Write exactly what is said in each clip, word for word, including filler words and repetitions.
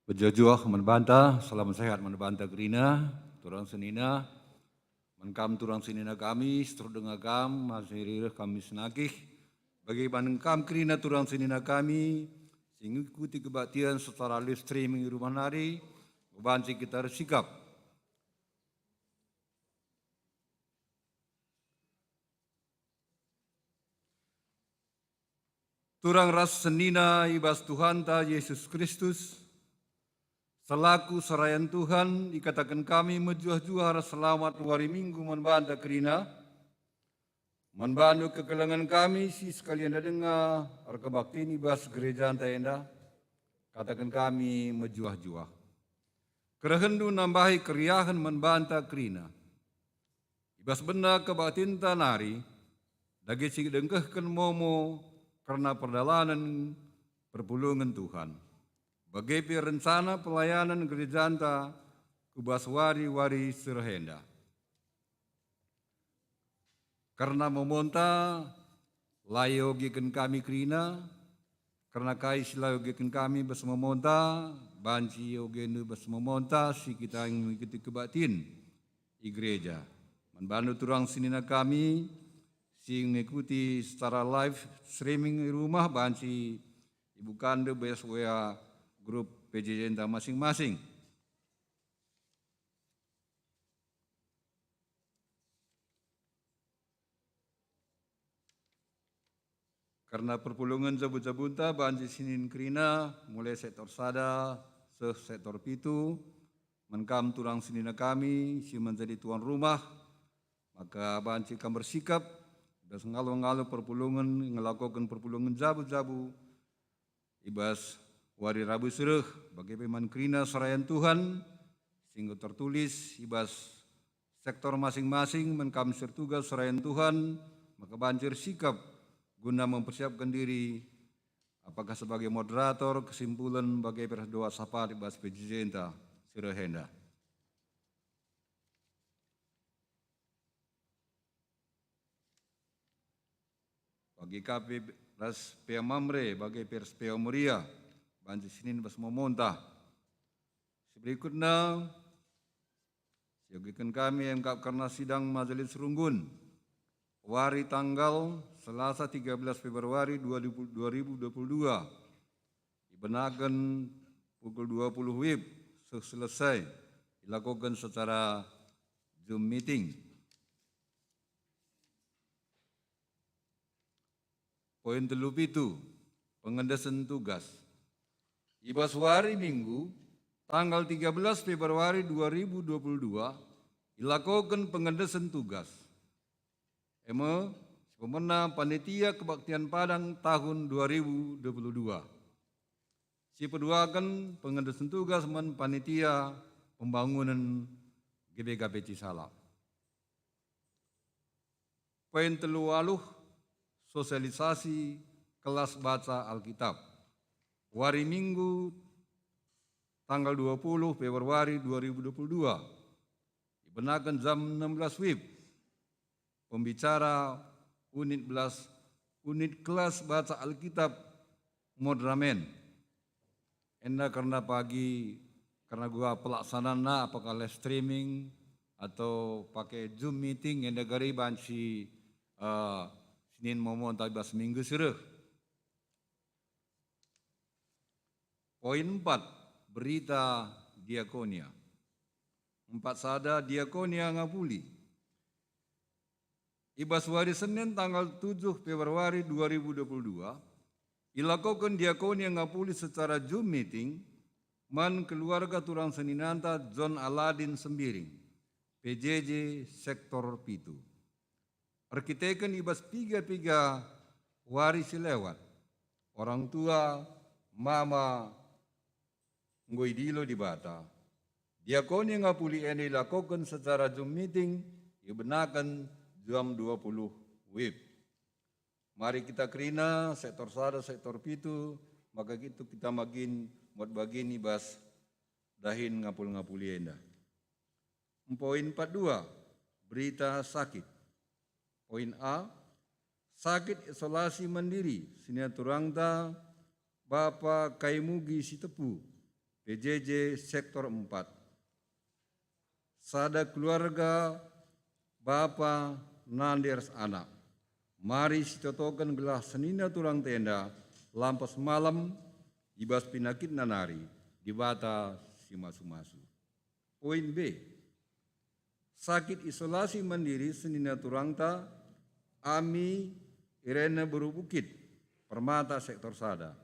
Pejuah-juah man banta, salam sehat man banta kerina, turang senina. Man kam turang senina kami, seterusna kam, masih reh kami senakih. Bagi man kam kerina turang senina kami, si ngikuti kebaktian secara live streaming i rumah nari, banci kita ersikap. Turang ras senina i bas Tuhanta Jesus Kristus, selaku serayan Tuhan, ikataken kami mejuah-juah ras selamat wari Minggu man banta kerina, man bandu kekelengen kami si sekalian denga erkebaktin i bas gerejanta enda, kataken kami mejuah-juah. Kerehenndu nambahi keriahen man banta kerina. I bas bena kebaktinta nari, dage si dengkehken momo kerna perdalanen perpulungen Tuhan, bage pe rencana pelayanen gerejanta ku bas wari-wari si reh enda. Kerna momonta, la iogeken kami kerina, kerna kai si la iogeken kami bas momonta, banci iogendu bas momonta si kita ngikuti kebaktin i gereja. Man bandu turang senina kami si ngikuti secara live streaming i rumah, banci ibukandu bas W A grup P J J-nta masing-masing. Kerna perpulungen jabu-jabunta banci sinin kerina, mulai sektor sada seh sektor pitu, man kam turang senina kami si menjadi tuan rumah, maka banci kam ersikap, ras ngalo-ngalo perpulungen, ngelakoken perpulungen jabu-jabu, i bas wari Rabu si reh, bage pe man kerina serayan Tuhan, si enggo tertulis i bas sektor masing-masing, man kam si ertugas serayan Tuhan, maka banci ersikap guna mempersiapkan diri, apakah sebagai moderator, kesimpulan, bage pe ras doa syafaat i bas P J J-nta si reh enda. Bagi K P ras P A Mamre, bage pe ras P A Moria, banci sinin bas momonta. Si berikutna, siogeken kami emkap kerna sidang Majelis Runggun, wari tanggal Selasa tiga belas Februari dua ribu, dua ribu dua puluh dua, ibenaken pukul dua puluh wib seh selesai, ilakoken secara Zoom meeting. Poin telu pitu, pengendesen tugas. I bas wari Minggu, tanggal tiga belas Februari dua ribu dua puluh dua, ilakoken pengendesen tugas. E me, si pemena panitia kebaktian Padang tahun dua ribu dua puluh dua. Si peduaken pengendesen tugas man panitia pembangunen G B K P Cisala. Poin telu waluh, sosialisasi kelas baca Alkitab. Wari Minggu, tanggal dua puluh Februari dua ribu dua puluh dua, ibenaken jam enam belas wib. Pembicara unit belas, unit kelas baca Alkitab Madramen. Enda kerna pagi, kerna guna pelaksanana apakah live streaming atau pakai Zoom meeting, enda gari banci, eh, sinin momo ntah bas minggu si reh. Poin empat, berita diakonia. Empat sada, diakonia ngapuli. I bas wari Senin tanggal tujuh Februari dua ribu dua puluh dua, ilakoken diakonia ngapuli secara Zoom meeting man keluarga turang seninanta John Aladin Sembiring, P J J sektor pitu. Erkiteken i bas piga-piga wari si lewat, orang tua, mama, enggo idilo Dibata. Diakonia ngapuli enda ilakoken secara Zoom meeting, ibenaken jam dua puluh wib. Mari kita kerina, sektor sada, sektor pitu, maka itu kita magin, muat bagin i bas dahin ngapul-ngapuli enda. Poin empat dua, berita sakit. Poin A, sakit isolasi mandiri, senina turangta Bapa Kaimugi Sitepu, P J J Sektor empat. Sada keluarga, bapa, nande ras anak. Mari sitotoken gelah senina turangta enda lampas malem i bas penakitna nari, Dibata si masu-masu. Poin B, sakit isolasi mandiri senina turangta Ami Irene beru Bukit, Permata Sektor sada.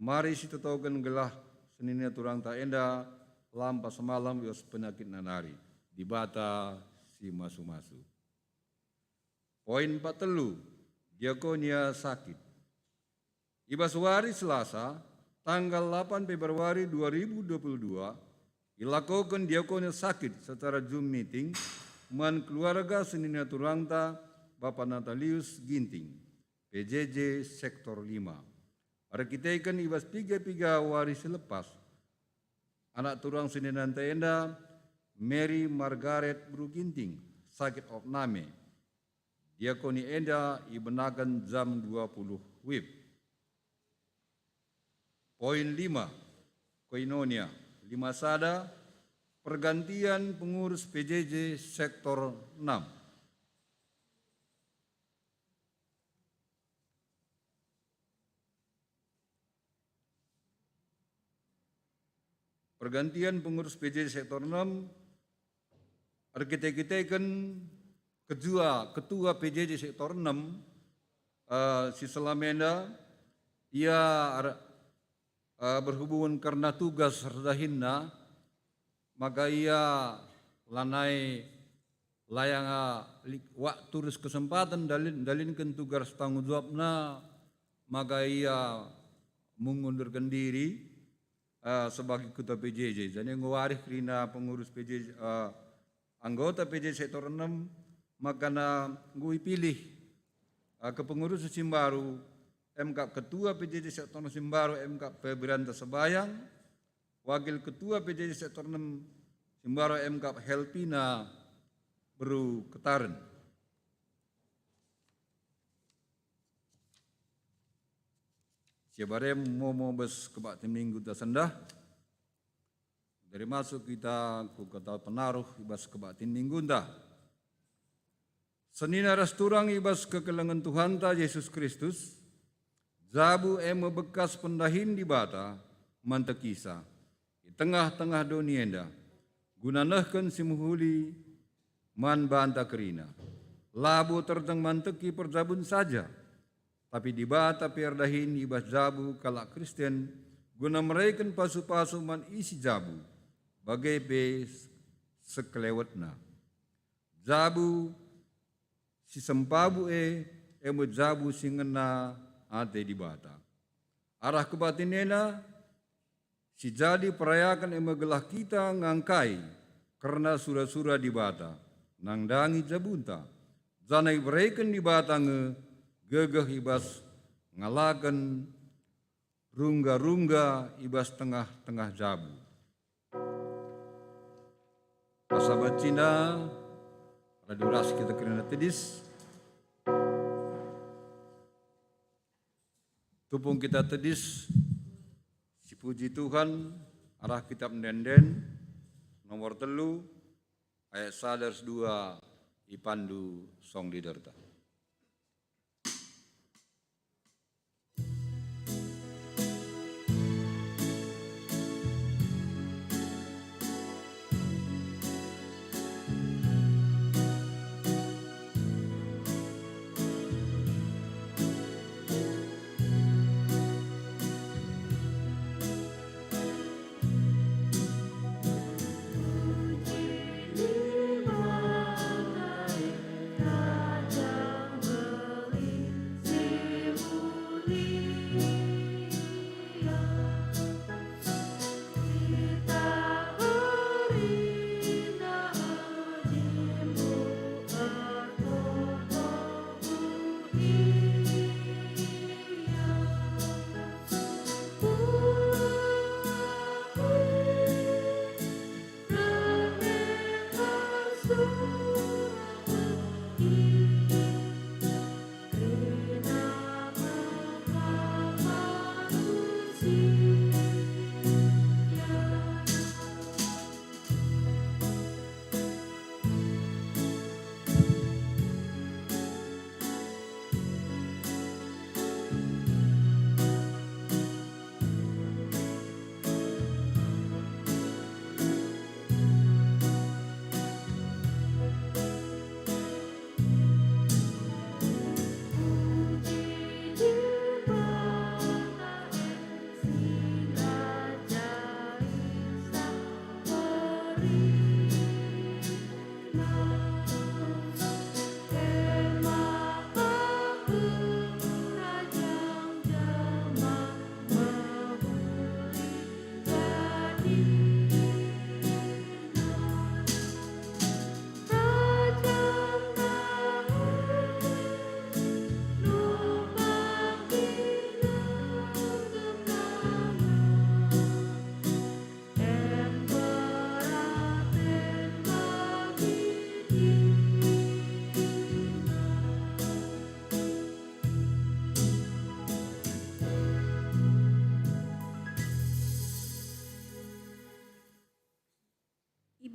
Mari sitotoken gelah senina turangta enda lampas malem i bas penakitna nari, Dibata si masu-masu. Poin empat telu, diakonia sakit. I bas wari Selasa, tanggal lapan Februari dua ribu dua puluh dua, ilakoken diakonia sakit secara Zoom meeting man keluarga senina turangta Bapa Natalius Ginting, P J J Sektor lima. Erkiteken i bas piga-piga wari si lepas, anak turang seninanta enda, Mary Margaret beru Ginting, sakit opname. Diakoni enda ibenaken jam dua puluh wib. Poin lima, koinonia. Lima sada, pergantian pengurus P J J Sektor enam. Pergantian pengurus P J J Sektor enam, erkite-kiteken ketua, ketua P J J Sektor enam, eh, si selama enda, ia er-, eh, berhubungan kerna tugas erdahinna, maka ia lanai layang, ah, lik-, waktu ras kesempaten ndalin-, ndalinken tugas tanggung jawabna, maka ia mengundurkan diri, ah, sebagai ketua P J J. Jadi enggo arih kerina pengurus P J J, ah, anggota P J J Sektor enam, maka na enggo ipilih, ah, kepengurusen si mbaru, emkap ketua P J J Sektor enam si mbaru, emkap Febrianta Sebayang, Wakil Ketua P J J Sektor enam si mbaru, emkap Helpina beru Ketaren. Siabare momo bas kebaktin Minggunta sendah. Dari masuk kita ku kata penaruh i bas kebaktin Minggunta. Senina ras turang i bas kekelengen Tuhanta Jesus Kristus, jabu e me bekas pendahin Dibata man tekisa i tengah-tengah doni enda, guna nehken si mehuli man banta kerina. Labo terteng man teki perjabun saja, tapi Dibata pe erdahin i bas jabu kalak Kristen guna mereken pasu-pasu man isi jabu, bage pe sekelewetna. Jabu si sempabu e, e me jabu si ngena ate Dibata. Arah kebaktin enda, si jadi perayaken e me gelah kita ngangkai kerna sura-sura Dibata, nandangi jabunta, janah ibereken Dibata nge gegeh i bas ngalaken rungga-rungga i bas tengah-tengah jabu. Asa banci enda, radu ras kita kerina tedis. Tupung kita tedis, sipuji Tuhan, arah kitab Ende-enden, nomor telu, ayat sada ras dua, ipandu song leaderta.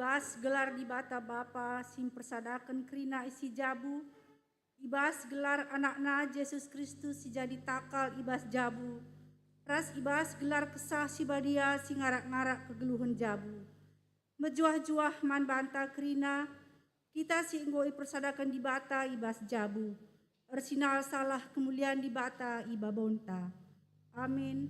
Bas gelar Dibata Bapa si mpersadaken kerina isi jabu, i bas gelar AnakNa Jesus Kristus si jadi takal i bas jabu, ras i bas gelar Kesah Si Badia si ngarak-ngarak kegeluhen jabu. Mejuah-juah man banta kerina, kita si enggo ipersadaken Dibata i bas jabu, ersinalsalah kemulian Dibata i babonta. Amin.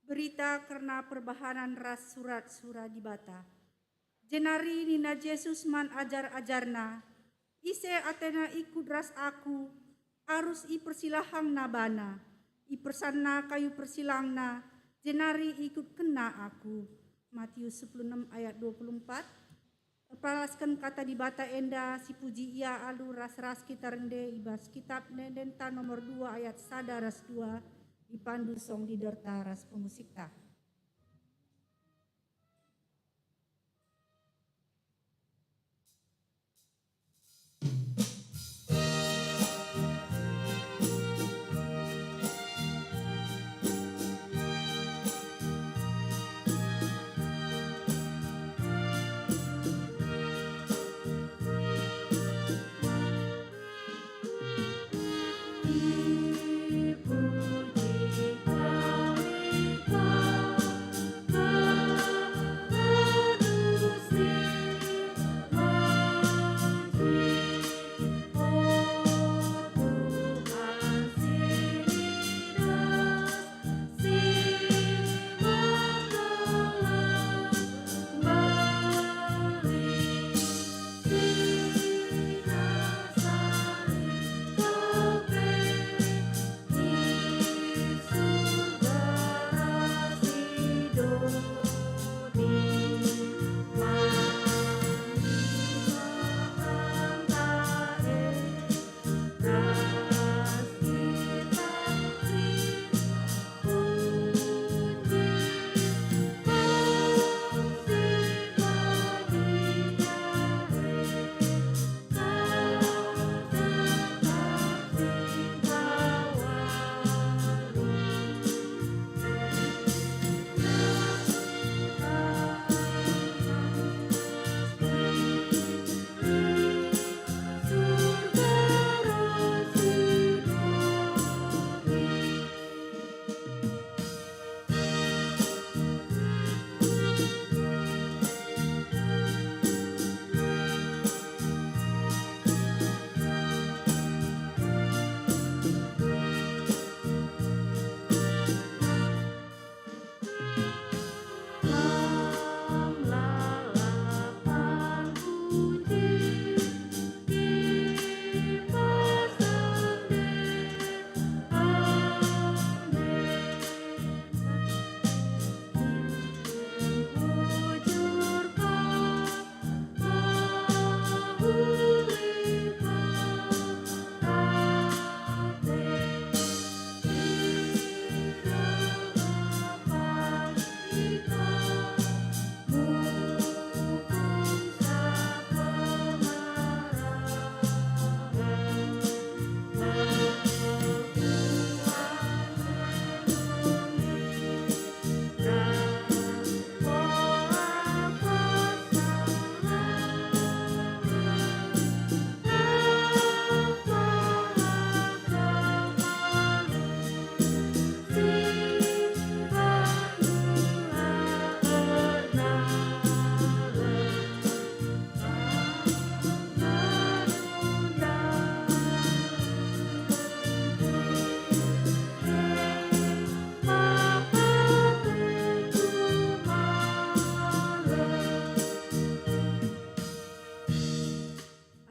Berita kerna perbahanan ras surat sura Dibata. Jenari nina Jesus man ajar-ajarNa, "Ise atena ikut ras Aku, arus ipersilahangna bana, ipersanna kayu persilangna, jenari ikutkenna Aku." Matius sepuluh enem ayat dua puluh empat. Erpalasken kata Dibata enda, sipuji ia alu ras-ras kita rende i bas Kitap Ende-endenta nomor dua ayat sada ras dua, ipandu song leaderta ras pemusikta.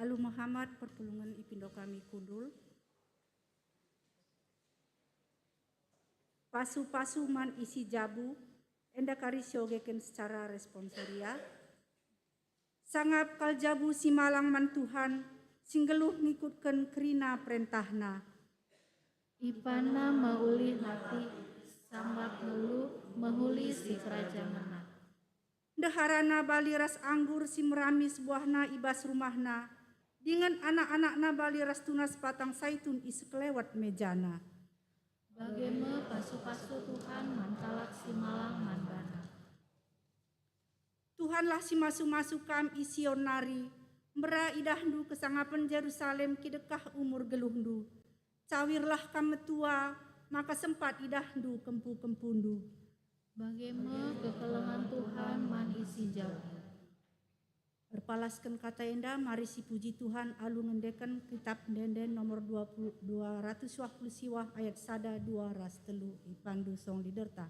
Alu Muhammad perpulungen ipindo kami kundul. Pasu-pasu man isi jabu, enda kari siogeken secara responsoria. Sangap kal jabu si malang man Tuhan, si nggeluh ngikutken kerina perentahNa. Ipanna me ulih mati, sangap nggeluh mehuli sikerajangenna. Ndeharana bali ras anggur si meramis buahna i bas rumahna, dingen anak-anakna bali ras tunas patang saitun i sekelewet mejana. Bage me pasu-pasu Tuhan man kalak si malang man baNa. Tuhanlah si masu-masu kam i Sion nari, mbera idahndu kesangapen Jerusalem kidekah umur geluhndu. Cawirlah kam metua, maka sempat idahndu kempu-kempundu. Bage me kekelengen Tuhan man isi jabu. Erpalasken kata enda, mari sipuji Tuhan alu ngendeken Kitab Ende-enden nomor dua puluh, dua ratus dua puluh siwah ayat sada, dua ras telu, ipandu song leaderta.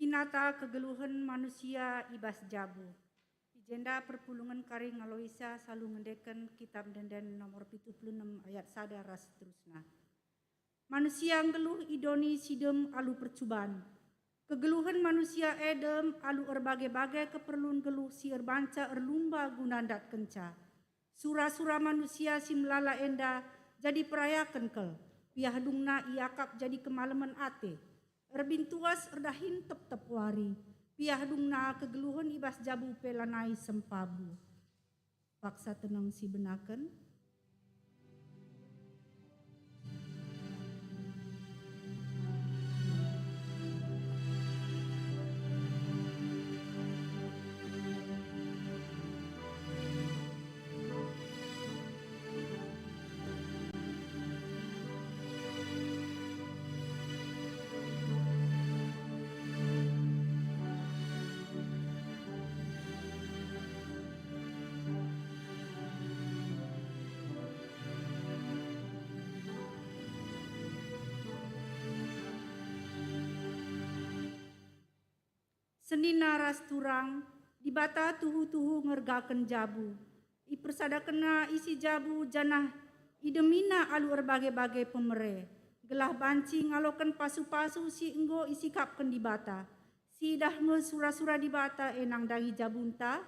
Kinata kegeluhen manusia i bas jabu. I jenda perpulungen kari ngaloisa salu ngendeken Kitab Ende-enden nomor pitu puluh enem ayat sada ras seterusna. Manusia nggeluh i doni si dem alu percuban. Kegeluhen manusia e dem alu erbage-bage keperlun geluh si erbanca erlumba guna ndatkenca. Sura-sura manusia si melala enda jadi perayaken kal, piah dungna iakap jadi kemalemen ate. Erbintuas erdahin tep-tep wari, piah dungna kegeluhen i bas jabu pe lanai sempabu. Paksa teneng si benaken. Senina ras turang, Dibata tuhu-tuhu ngergaken jabu. IpersadakenNa isi jabu janah Idemina alu erbage-bage pemere, gelah banci ngaloken pasu-pasu si enggo isikapken Dibata. Siidah nge sura-sura Dibata e nandangi jabunta.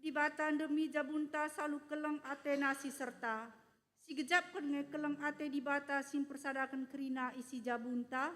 Dibata ndemi jabunta salu keleng atena si serta, sigejapken nge keleng ate Dibata si mpersadaken kerina isi jabunta.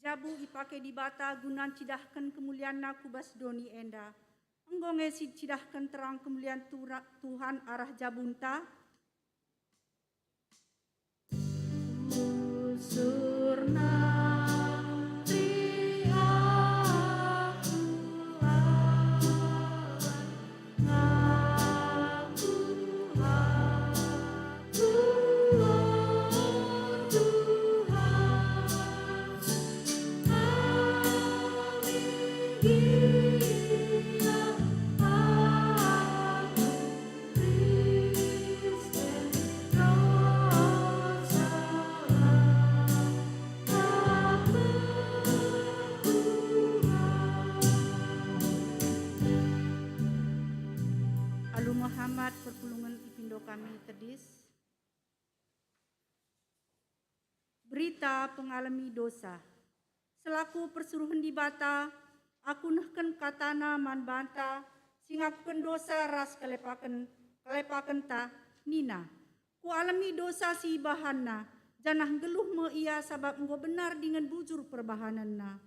Jabu ipake Dibata guna ncidahken kemulianNa ku bas doni enda. Enggo nge sicidahken terang kemulian tura-, Tuhan arah jabunta. Alu Muhammad perpulungen ipindo kami tedis. Berita pengalemi dosa. Selaku persuruhen Dibata, aku nehken kataNa man banta si ngakuken dosa ras kelepaken, kelepakenta, nina, "Kualemi dosa si ibahanna, janah nggeluh me ia sabap enggo benar dingen bujur perbahanenna."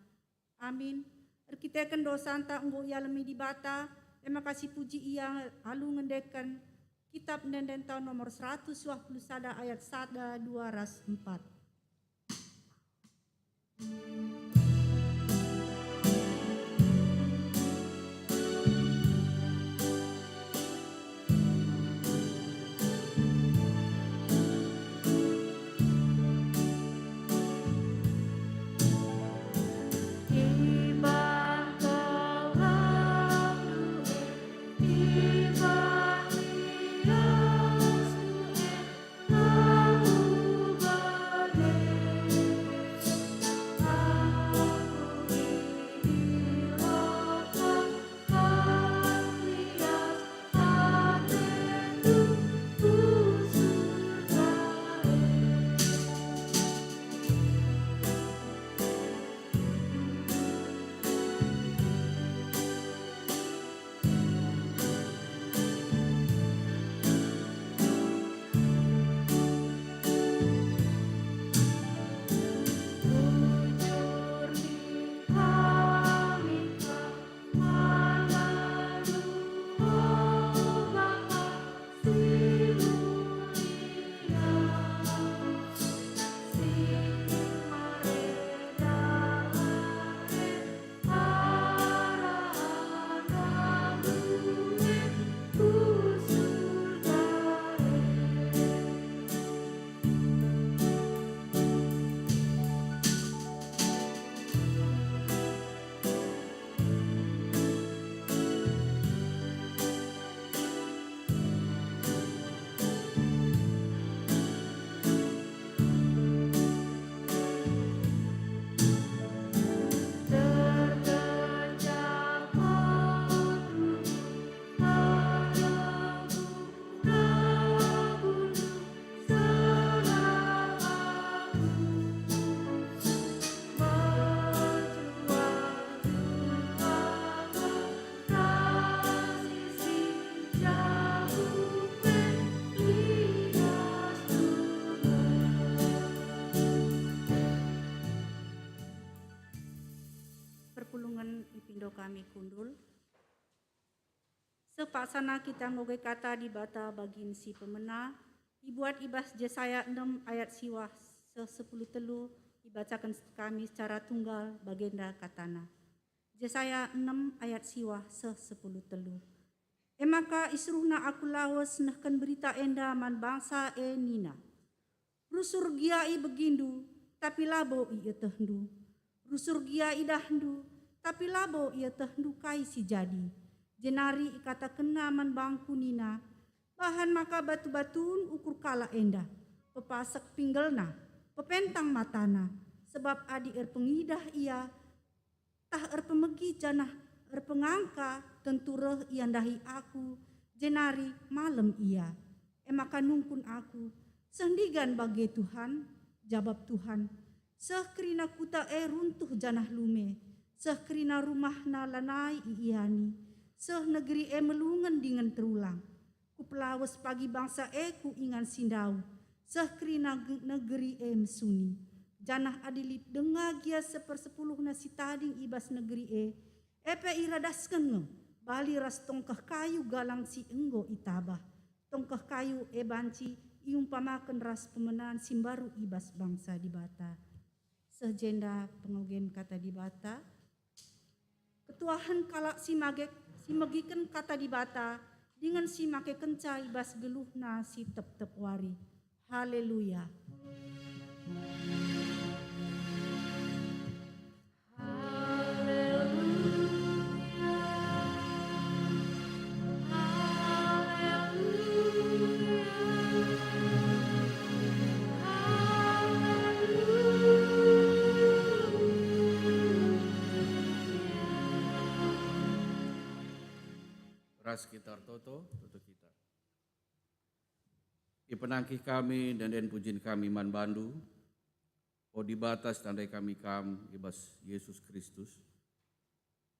Amin. Erkiteken dosanta enggo ialemi Dibata, e maka sipuji Ia alu ngendeken Kitap Ende-enden Taun nomor seratus dua puluh sada ayat sada, dua ras empat. Paksana kita ngoge kata Dibata bagin si pemena, ibuat i bas Jesaya enem ayat siwah seh sepuluh telu, ibacaken kami secara tunggal bagenda katana. Jesaya enem ayat siwah seh sepuluh telu. E maka isuruhna aku lawes nehken berita enda man bangsa e nina, "Rusur gia ibegindu, tapi labo ietehndu. Rusur gia idahndu, tapi labo ietehndu kai si jadi." Jenari ikatakenna man bangku nina, "Bahan maka batu-batun ukur kalak enda, pepasek pinggelna, pepentang matana, sebab adi erpengidah ia, tah erpemegi janah erpengangka, tentu reh ia ndahi aku, jenari malem ia." E maka nungkun aku, "Seh ndigan bage Tuhan?" Jabap Tuhan, "Seh kerina kuta e runtuh janah lume, seh kerina rumahna lanai iiani, seh negeri e melungen dingen terulang. Kupelawes pagi bangsa e ku ingan si ndauh, seh kerina ge-, negeri e mesuni. Janah adi lit denga gia sepersepuluhna si tading i bas negeri e, e pe iradasken nge bali ras tongkeh kayu galang si enggo itabah. Tongkeh kayu e banci iumpamaken ras pemenan si mbaru i bas bangsa Dibata." Seh jenda pengogen kata Dibata. Ketuahen kalak si mage, si megiken kata Dibata, dingen si makekenca i bas geluhna si tep-tep wari. Haleluya! Ras kita ertoto, toto kita. Ipenangkih kami dan den pujin kami man bandu, o Dibata si tandai kami Kam i bas Jesus Kristus.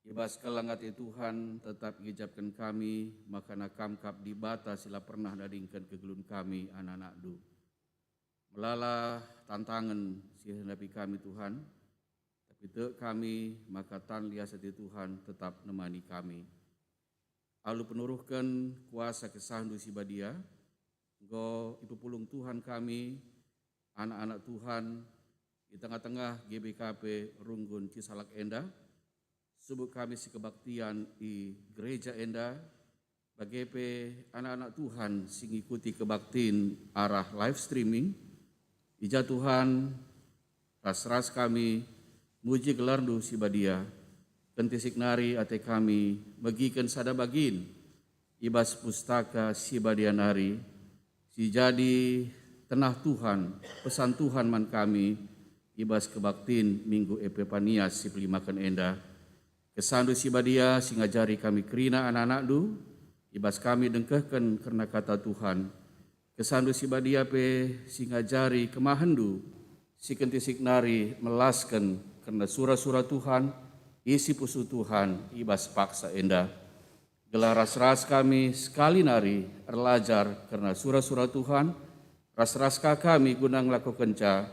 I bas keleng ate Tuhan tetap ngijapken kami, makana Kam kap Dibata si la pernah nadingken kegeluhen kami anak-anakNdu. Melala tantangen si ihadapi kami, Tuhan, tapi tek kami maka tan lias ate Tuhan tetap nemani kami. Alu penuruhken kuasa KesahNdu si Badia, enggo ipepulung Tuhan kami, anak-anak Tuhan, i tengah-tengah G B K P Runggun Cisalak enda, subuk kami si kebaktian i gereja enda, bage pe anak-anak Tuhan si ngikuti kebaktin arah live streaming. I ja Tuhan, ras-ras kami muji gelarNdu si Badia. Kentisik nari ate kami megiken sada bagin i bas Pustaka Si Badia nari, si jadi tenah Tuhan, pesan Tuhan man kami i bas kebaktin Minggu Epipanias si pelimaken enda. KesahNdu si Badia si ngajari kami kerina anak-anakNdu, i bas kami dengkehken kerna Kata Tuhan. KesahNdu si Badia pe si ngajari kemahenNdu, si kentisik nari melasken kerna sura-sura Tuhan, isi pusuh Tuhan i bas paksa enda. Gelah ras-ras kami sekali nari erlajar kerna sura-sura Tuhan, ras-ras ka kami guna ngelakokenca.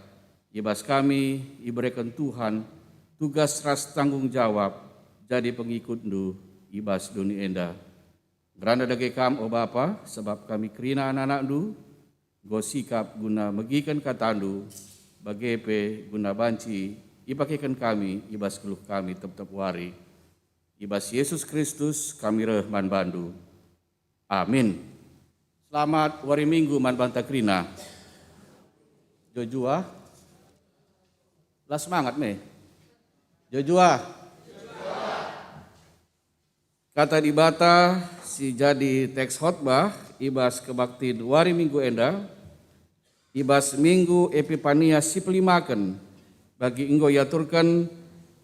I bas kami ibereken Tuhan tugas ras tanggung jawab jadi pengikutNdu i bas doni enda. Ngerana dage Kam, o Bapa, sebab kami kerina anak-anakNdu, enggo sikap guna megiken KataNdu, bage pe guna banci ipakeken kami i bas geluh kami tep-tep wari. I bas Jesus Kristus kami reh man bandu. Amin. Selamat wari Minggu man banta kerina. Jua-jua. La semangat me. Jua-jua. Kata Dibata si jadi teks khotbah i bas kebaktin wari Minggu enda, i bas Minggu Epipania si pelimaken, bagi enggo iaturken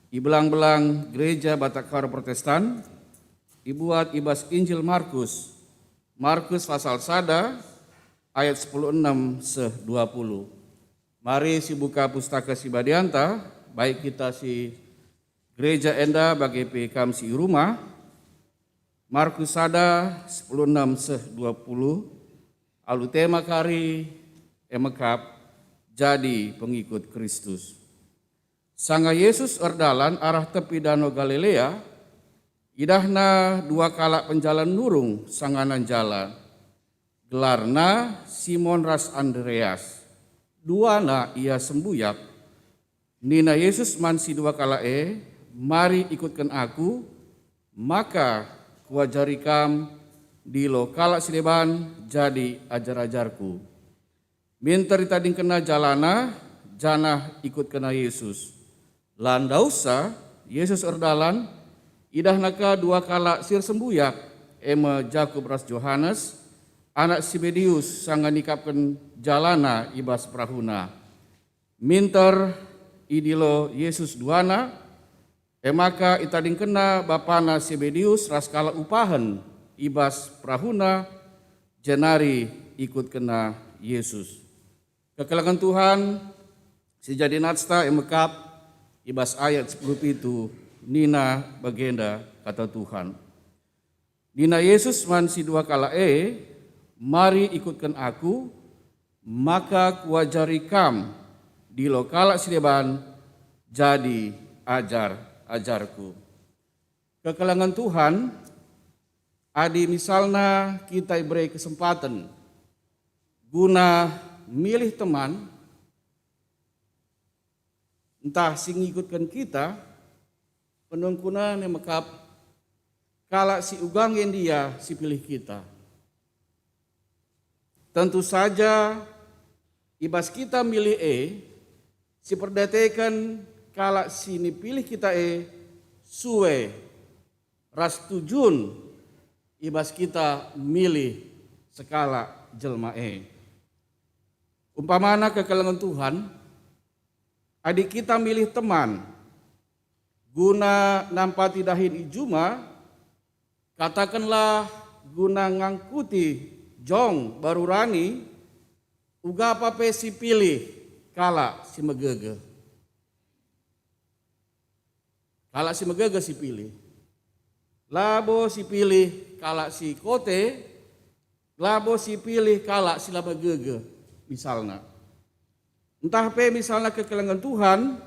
i belang-belang Gereja Batak Karo Protestan, ibuat i bas Injil Markus, Markus pasal sada ayat sepuluh enem seh dua puluh. Mari sibuka Pustaka Si Badianta, baik kita si gereja enda bage pe kam si i rumah. Markus sada, sepuluh enem seh dua puluh, alu tema kari e mekap, Jadi Pengikut Kristus. Sanga Jesus erdalan arah tepi Dano Galilea, Idahna dua kalak penjalan nurung sangana njala, gelarna Simon ras Andreas. Duana ia sembuyak. Nina Jesus man si dua kalak e, "Mari ikutken Aku, maka Kuajari kam ndilo kalak si deban jadi ajar-ajar-Ku." Minter itadingkenna jalana, janah ikutkenna Jesus. La ndauhsa Jesus erdalan, idahna ka dua kalak si ersembuyak, e me Jakup ras Johanes, anak Sibedeus, sanga nikapken jalana i bas perahuna. Minter idilo Jesus duana, e maka itadingkenna bapana Sibedeus ras kalak upahen i bas perahuna, jenari ikutkenna Jesus. Kekelengen Tuhan, si jadi natsta e mekap i bas ayat sepuluh pitu, nina bagenda kata Tuhan. Nina Jesus man si dua kalak e, "Mari ikutken Aku, maka Kuajari kam ndilo kalak si deban jadi ajar-ajar-Ku." Kekelengen Tuhan, adi misalna kita ibere kesempaten guna milih teman, ntah si ngikutken kita, penungkunen e mekap kalak si uga nge ndia si pilih kita. Tentu saja, i bas kita milih e, si perdateken kalak si nipilih kita e sue ras tujun i bas kita milih sekalak jelma e. Umpamana kekelengen Tuhan, adi kita milih teman guna nampati dahin i juma, katakenlah guna ngangkuti jong baru rani, uga pe si pilih kalak si megegeh. Kalak si megegeh si pilih. Labo si pilih kalak si kote, labo si pilih kalak si la megegeh, misalna. Ntah pe misalna kekelengen Tuhan,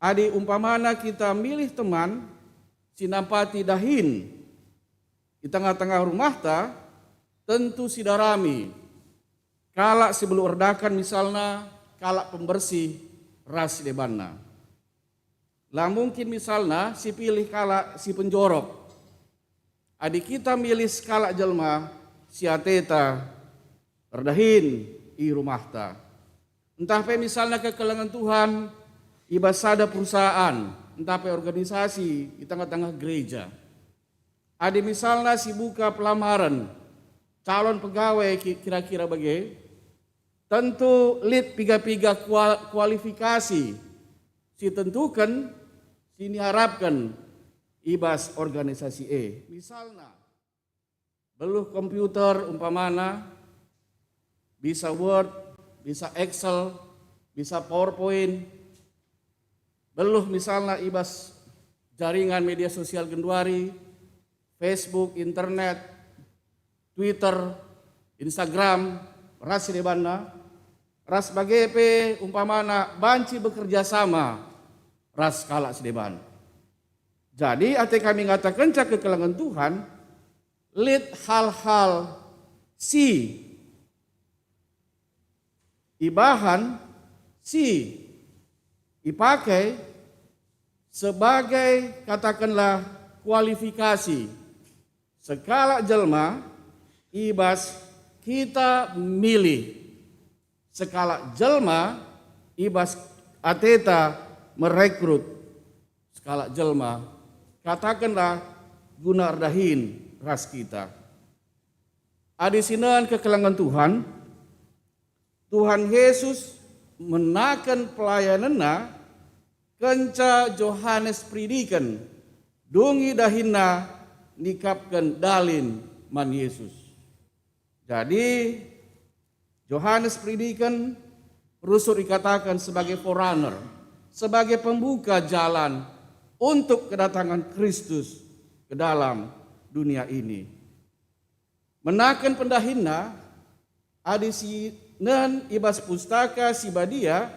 adi umpamana kita milih teman si nampati dahin i tengah-tengah rumahta, tentu sidarami kalak si beluh erdakan, misalna kalak pembersih ras si debanna. La mungkin misalna si pilih kalak si penjorok. Adi kita milih sekalak jelma si ateta erdahin i rumahta, ntah pe misalna kekelengen Tuhan i bas sada perusahaan, ntah pe organisasi i tengah-tengah gereja. Adi misalna si buka pelamaren calon pegawai ki-, kira-kira bage, tentu lit piga-piga kua-, kualifikasi si tentuken, si niarapken i bas organisasi e. Misalna, beluh komputer umpamana, bisa Word, bisa Excel, bisa PowerPoint, beluh misalna i bas jaringan media sosial genduari, Facebook, internet, Twitter, Instagram, ras si debanna, ras bage pe umpamana banci bekerja sama ras kalak si deban. Jadi ate kami ngatakenca kekelengen Tuhan, lit hal-hal si ibahan, si ipakai sebagai, katakenlah, kualifikasi sekalak jelma i bas kita milih sekalak jelma i bas ateta merekrut sekalak jelma, katakenlah, guna erdahin ras kita. Adi sinen kekelengen Tuhan, Tuhan Jesus menaken pelayanenNa kenca Johanes Peridiken dungi dahinna nikapken dalin man Jesus. Jadi, Johanes Peridiken rusur ikataken sebagai forerunner, sebagai pembuka jalan untuk kedatangan Kristus ke dalam dunia ini. Menaken pendahinna, adi sinen i bas Pustaka Si Badia,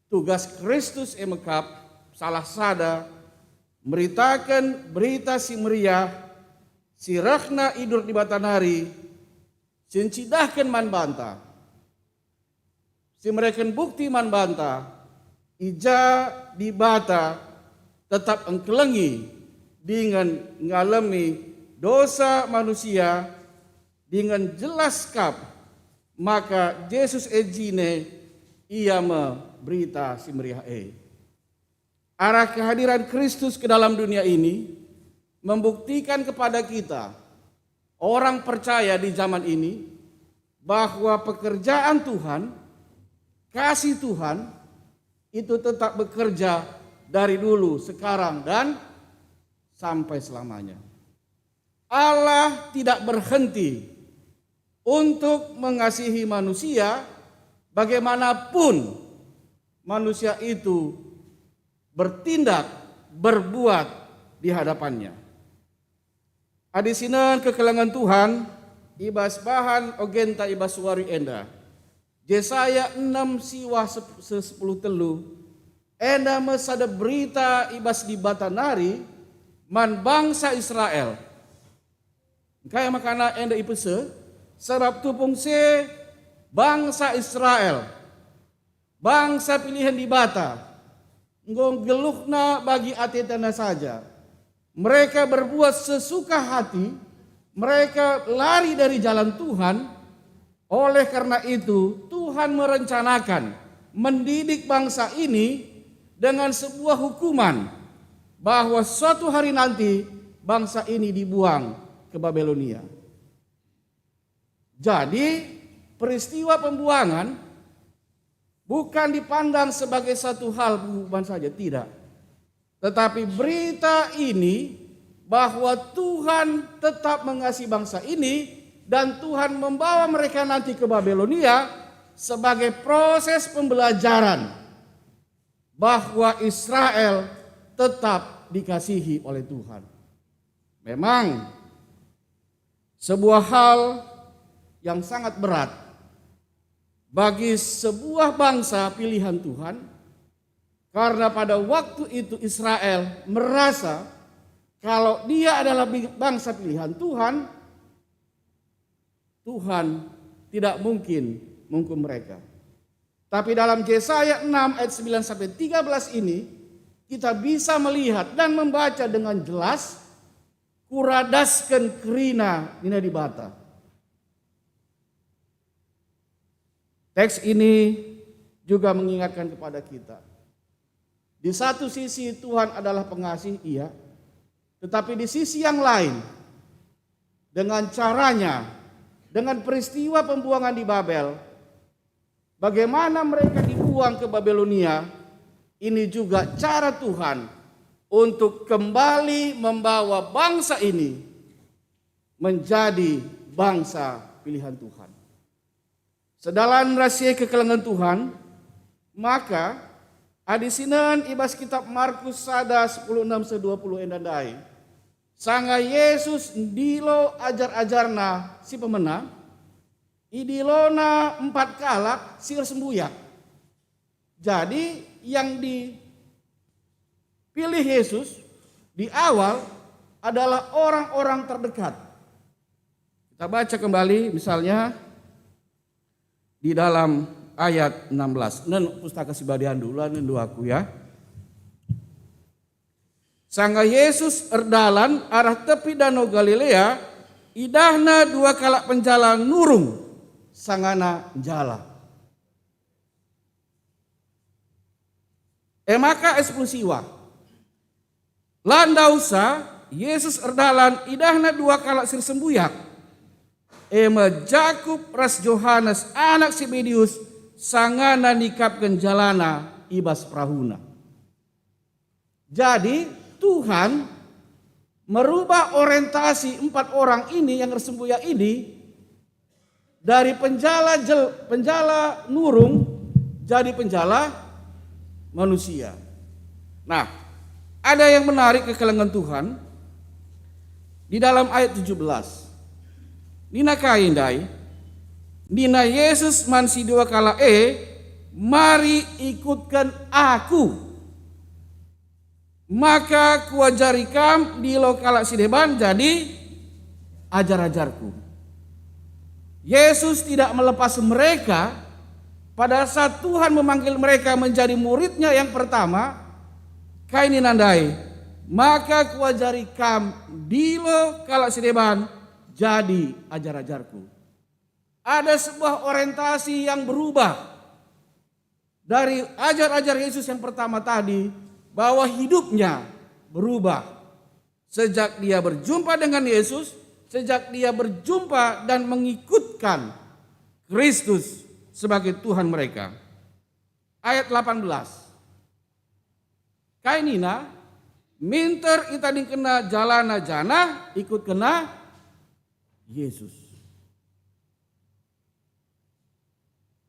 tugas Kristus e mekap salah sada meritaken Berita Si Meriah si rehna idur Dibata nari, si ncidahken man banta, si mereken bukti man banta, i ja Dibata tetap engkelengi dingen ngalemi dosa manusia, dingen jelas kap maka Jesus e jine, Ia me Berita Si Meriah e. Arah kehadiran Kristus ke dalam dunia ini membuktikan kepada kita, orang percaya di zaman ini, bahwa pekerjaan Tuhan, kasih Tuhan, itu tetap bekerja dari dulu, sekarang, dan sampai selamanya. Allah tidak berhenti untuk mengasihi manusia, bagaimanapun manusia itu bertindak, berbuat di hadapannya. Adi sinen kekelengen Tuhan, i bas bahan ogenta i bas wari enda, Jesaya enem siwah sep-, se-, sepuluh telu, enda me sada berita i bas Dibata nari man bangsa Israel. Engkai makana enda ipese? Sabap tupung se bangsa Israel, bangsa pilihen Dibata, enggo geluhna bagi atena saja. Mereka berbuat sesuka hati, mereka lari dari jalan Tuhan. Oleh karena itu, Tuhan merencanakan mendidik bangsa ini dengan sebuah hukuman, bahwa suatu hari nanti bangsa ini dibuang ke Babilonia. Jadi, peristiwa pembuangan bukan dipandang sebagai satu hal penghukuman saja, tidak. Tetapi berita ini, bahwa Tuhan tetap mengasihi bangsa ini dan Tuhan membawa mereka nanti ke Babilonia sebagai proses pembelajaran bahwa Israel tetap dikasihi oleh Tuhan. Memang sebuah hal yang sangat berat bagi sebuah bangsa pilihan Tuhan, karena pada waktu itu Israel merasa kalau dia adalah bangsa pilihan Tuhan, Tuhan tidak mungkin menghukum mereka. Tapi dalam Jesaya enam ayat sembilan sampai tiga belas ini, kita bisa melihat dan membaca dengan jelas, "Kuradasken kerina," nina Dibata. Teks ini juga mengingatkan kepada kita. Di satu sisi Tuhan adalah pengasih, iya. Tetapi di sisi yang lain, dengan caranya, dengan peristiwa pembuangan di Babel, bagaimana mereka dibuang ke Babilonia, ini juga cara Tuhan untuk kembali membawa bangsa ini menjadi bangsa pilihan Tuhan. Sedalan ras si e kekelengen Tuhan, maka adi sinen i bas kitap Markus sada, sepuluh enam seh dua puluh enda ndai, sanga Jesus ndilo ajar-ajarNa si pemena, idilona empat kalak si ersembuyak. Jadi, yang dipilih Yesus di awal adalah orang-orang terdekat. Kita baca kembali, misalnya, di dalam ayat enam belas. Nen Pustaka Si Badia dulu, nen dua aku, ya. Sanga Jesus erdalan arah tepi Dano Galilea, idahNa dua kalak penjala nurung, sangana njala. E maka, e sepuluh siwa, la ndauhsa Jesus erdalan, idahNa dua kalak si ersembuyak, e me Jakup ras Johanes anak Sebedeus, sangana nikapken jalana i bas perahuna. Jadi, Tuhan merubah orientasi empat orang ini yang ersembuyak ini dari penjala jel-, penjala nurung jadi penjala manusia. Nah, ada yang menarik kekelengen Tuhan di dalam ayat tujuh belas. Nina kai ndai? Nina Jesus man si dua kalak e, "Mari ikutken Aku." Maka kuajari kam ndilo kalak si deban jadi ajar-ajarku. Yesus tidak melepas mereka pada saat Tuhan memanggil mereka menjadi muridnya yang pertama. Kai nina ndai? Maka kuajari kam ndilo kalak si deban jadi ajar-ajarku. Ada sebuah orientasi yang berubah dari ajar-ajar Yesus yang pertama tadi, bahwa hidupnya berubah sejak dia berjumpa dengan Yesus, sejak dia berjumpa dan mengikutkan Kristus sebagai Tuhan mereka. Ayat delapan belas. Kai nina? Minter itadingkenna jalana janah ikutkenna Yesus.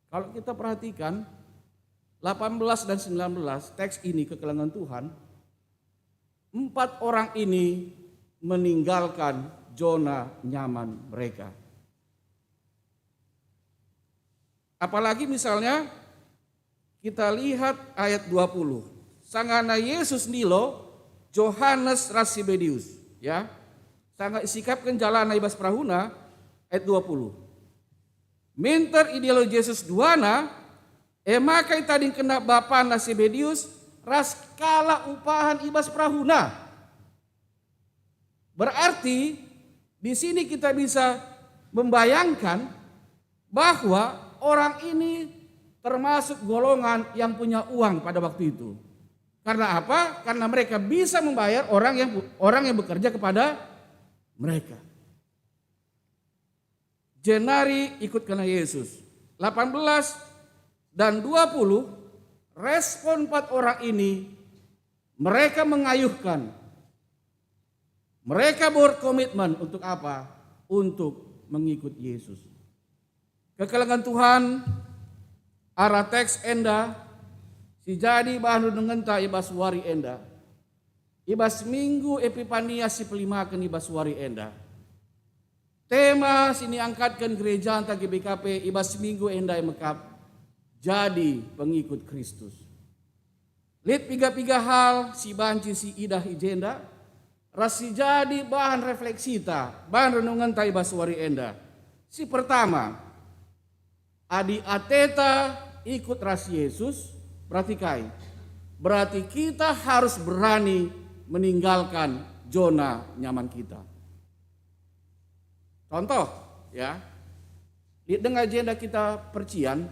Kalau kita perhatikan, delapan belas dan sembilan belas teks ini, kekelengen Tuhan, empat orang ini meninggalkan zona nyaman mereka. Apalagi misalnya kita lihat ayat dua puluh. Sangana Yesus ndilo Johanes ras Tiberius, ya. Sanga isikapken jalana i bas perahuna, ayat dua puluh. Minter idilo Jesus duana, e maka itadingkenna bapana Tiberius ras kalak upahan i bas perahuna. Berarti di sini kita bisa membayangkan bahwa orang ini termasuk golongan yang punya uang pada waktu itu. Karena apa? Karena mereka bisa membayar orang yang orang yang bekerja kepada mereka. Jenari ikutkenlah Yesus. Delapan belas dan dua puluh, respon empat orang ini, mereka mengayuhkan. Mereka berkomitmen untuk apa? Untuk mengikut Yesus. Kekelengen Tuhan, arah teks enda si jadi bahan renungenta i bas wari enda, i bas Minggu Epipania si pelimaken i bas wari enda. Tema si niangkatken gerejanta G B K P i bas minggu enda e mekap, jadi pengikut Kristus. Lit piga-piga hal si banci siidah i jenda, ras si jadi bahan refleksita, bahan renungenta i bas wari enda. Si pertama, adi ateta ikut ras Yesus, berarti kai? Berarti kita harus berani meninggalkan zona nyaman kita. Contoh, ya, lit denga i jenda kita percian,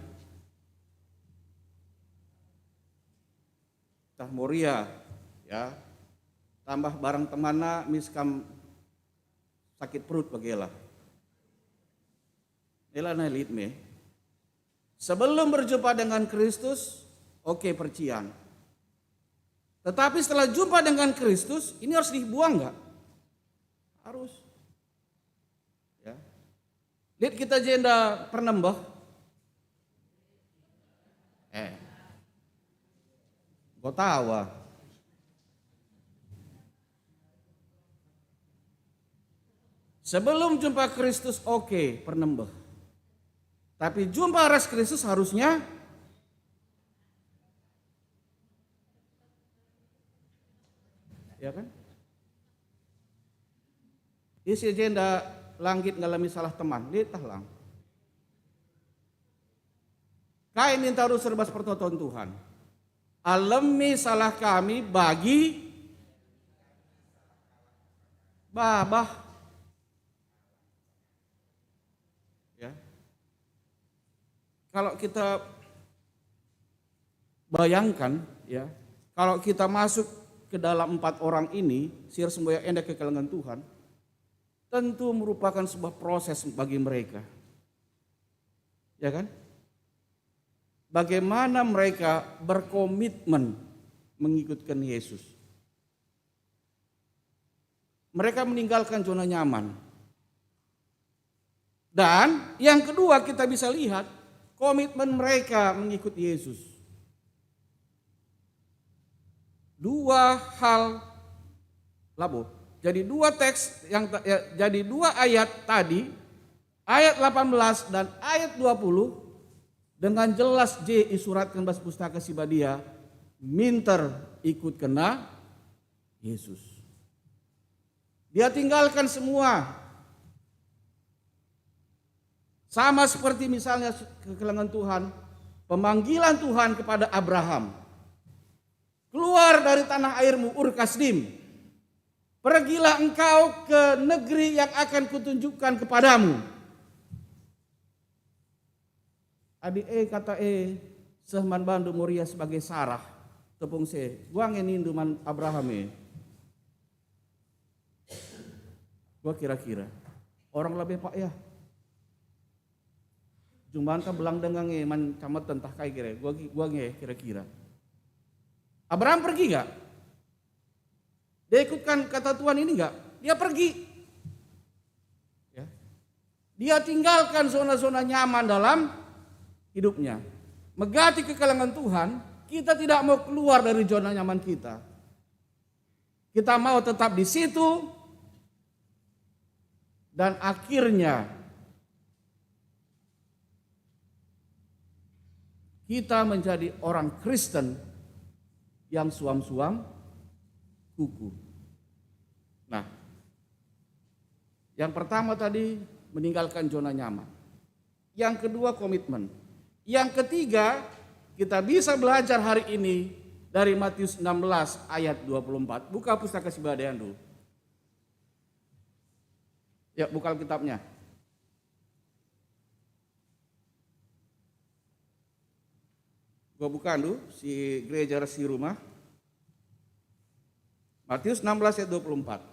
tah Moria, ya, tambah barang temanna mis kam sakit perut bagela. Ela nai lit me. Sebelum berjumpa dengan Kristus, oke, percian. Tetapi setelah jumpa dengan Kristus, ini harus dibuang nggak? Harus. Ya. Lit kita jenda pernembeh. Eh. Enggo tawa. Sebelum jumpa Kristus, oke, pernembeh. Tapi jumpa ras Kristus harusnya, ya kan? Ise jenda langgit ngalemi salah teman, lit tah lang. Kai ninta rusur bas pertoton Tuhan? Alemi salah kami bagi babah. Ya. Kalau kita bayangkan, ya, kalau kita masuk ke dalam empat orang ini, si ersemboyak enda kekelengen Tuhan, tentu merupakan sebuah proses bagi mereka. Ya kan? Bagaimana mereka berkomitmen mengikutkan Yesus. Mereka meninggalkan zona nyaman. Dan yang kedua, kita bisa lihat komitmen mereka mengikut Yesus. Dua hal labo. Jadi dua teks yang ta- ya, jadi dua ayat tadi, ayat delapan belas dan ayat dua puluh, dengan jelas je isuratken bas Pustaka Si Badia, minter ikutkenna Yesus. Dia tinggalkan semua. Sama seperti misalnya kekelengen Tuhan, pemanggilan Tuhan kepada Abraham. "Keluar dari tanah airmu, Ur Kasdim. Pergilah engkau ke negeri yang akan kutunjukkan kepadamu." Adi e kata e seh man bandu Moria sebagai Sarah, tepung se, gua nge nindu man Abraham e. Gua kira-kira. Orang lebe pak ya. Jumanta belang denga nge man cameten tah kai kira. Gua, gua nge kira-kira. Abraham pergi gak? Dia ikutkan kata Tuhan ini enggak? Dia pergi. Ya. Dia tinggalkan zona-zona nyaman dalam hidupnya. Megati kekelengen Tuhan, kita tidak mau keluar dari zona nyaman kita. Kita mau tetap di situ, dan akhirnya kita menjadi orang Kristen yang suam-suam kuku. Nah, yang pertama tadi, meninggalkan zona nyaman. Yang kedua, komitmen. Yang ketiga, kita bisa belajar hari ini dari Matius enam belas ayat dua puluh empat. Buka Pustaka Si Badia dulu. Ya, buka Alkitabnya. Gua buka dulu si gereja ras si rumah. Matius enam belas ayat dua puluh empat.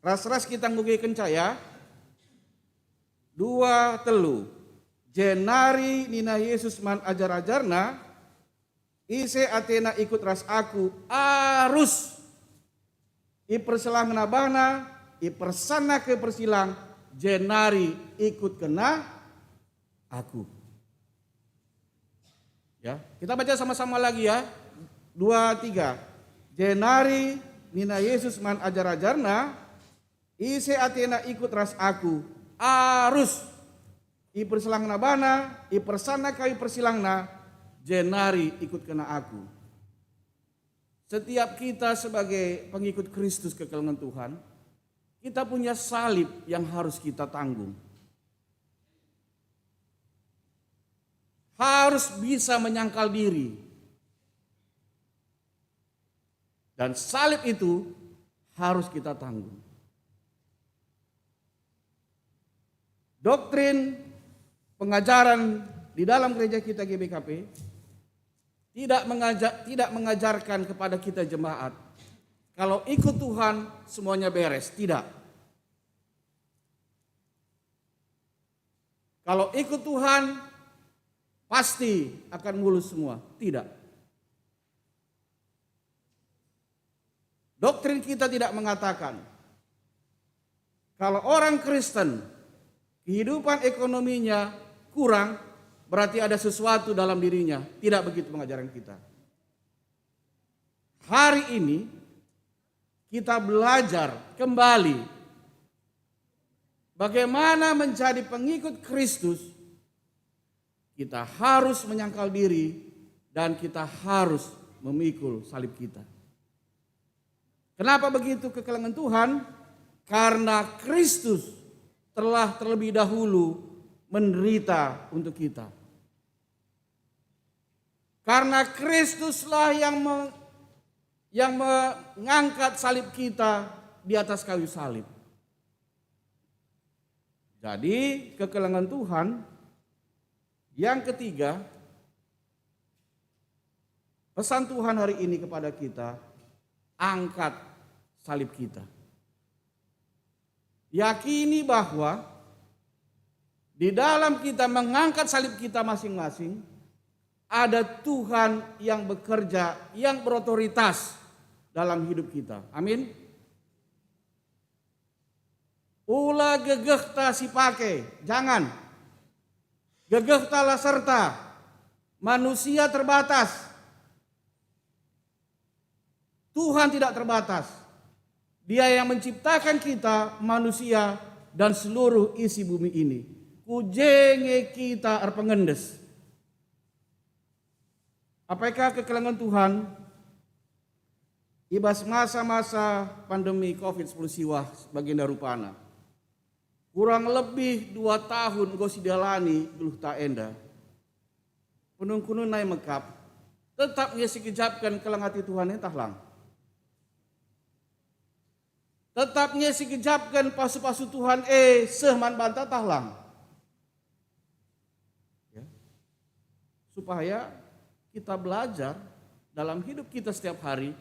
Ras-ras kita nge kenca ya. Dua, telu. Jenari nina Yesus man ajar-ajarNa, "Ise atena ikut ras Aku, arus ipersilangna bana, ipersanna kai persilang, jenari ikut kena Aku." Ya, kita baca sama-sama lagi ya. Dua, tiga. Jenari nina Yesus man ajar-ajarNa, "Ise atena ikut ras Aku, arus ipersilangna bana, ipersanna kai persilangna, jenari ikut kena Aku." Setiap kita sebagai pengikut Kristus, kekelengen Tuhan, kita punya salib yang harus kita tanggung. Harus bisa menyangkal diri. Dan salib itu harus kita tanggung. Doktrin pengajaran di dalam gereja kita G B K P tidak mengaja-, tidak mengajarkan kepada kita jemaat, kalau ikut Tuhan semuanya beres. Tidak. Kalau ikut Tuhan, pasti akan mulus semua. Tidak. Doktrin kita tidak mengatakan, kalau orang Kristen, kehidupan ekonominya kurang, berarti ada sesuatu dalam dirinya. Tidak begitu pengajaran kita. Hari ini, kita belajar kembali bagaimana menjadi pengikut Kristus. Kita harus menyangkal diri dan kita harus memikul salib kita. Kenapa begitu, kekelengen Tuhan? Karena Kristus telah terlebih dahulu menderita untuk kita. Karena Kristuslah yang me-, yang mengangkat salib kita di atas kayu salib. Jadi, kekelengen Tuhan, yang ketiga, pesan Tuhan hari ini kepada kita, angkat salib kita. Yakini bahwa di dalam kita mengangkat salib kita masing-masing, ada Tuhan yang bekerja, yang berotoritas dalam hidup kita. Amin. Ula gegehta si pake, jangan. Gegehta la serta, manusia terbatas. Tuhan tidak terbatas. Dia yang menciptakan kita, manusia, dan seluruh isi bumi ini. Ku je nge kita erpengendes. Apai ka kekelengen Tuhan? I bas masa-masa pandemi covid sepuluh siwah bagenda rupana. Kurang lebih dua tahun enggo sidalani geluhta enda. Penungkunen nai mekap, tetap nge sigejapken keleng ati Tuhan e tah lang? Tetap nge sigejapken pasu-pasu Tuhan e seh man banta tah lang? Ya. Supaya kita belajar dalam hidup kita setiap hari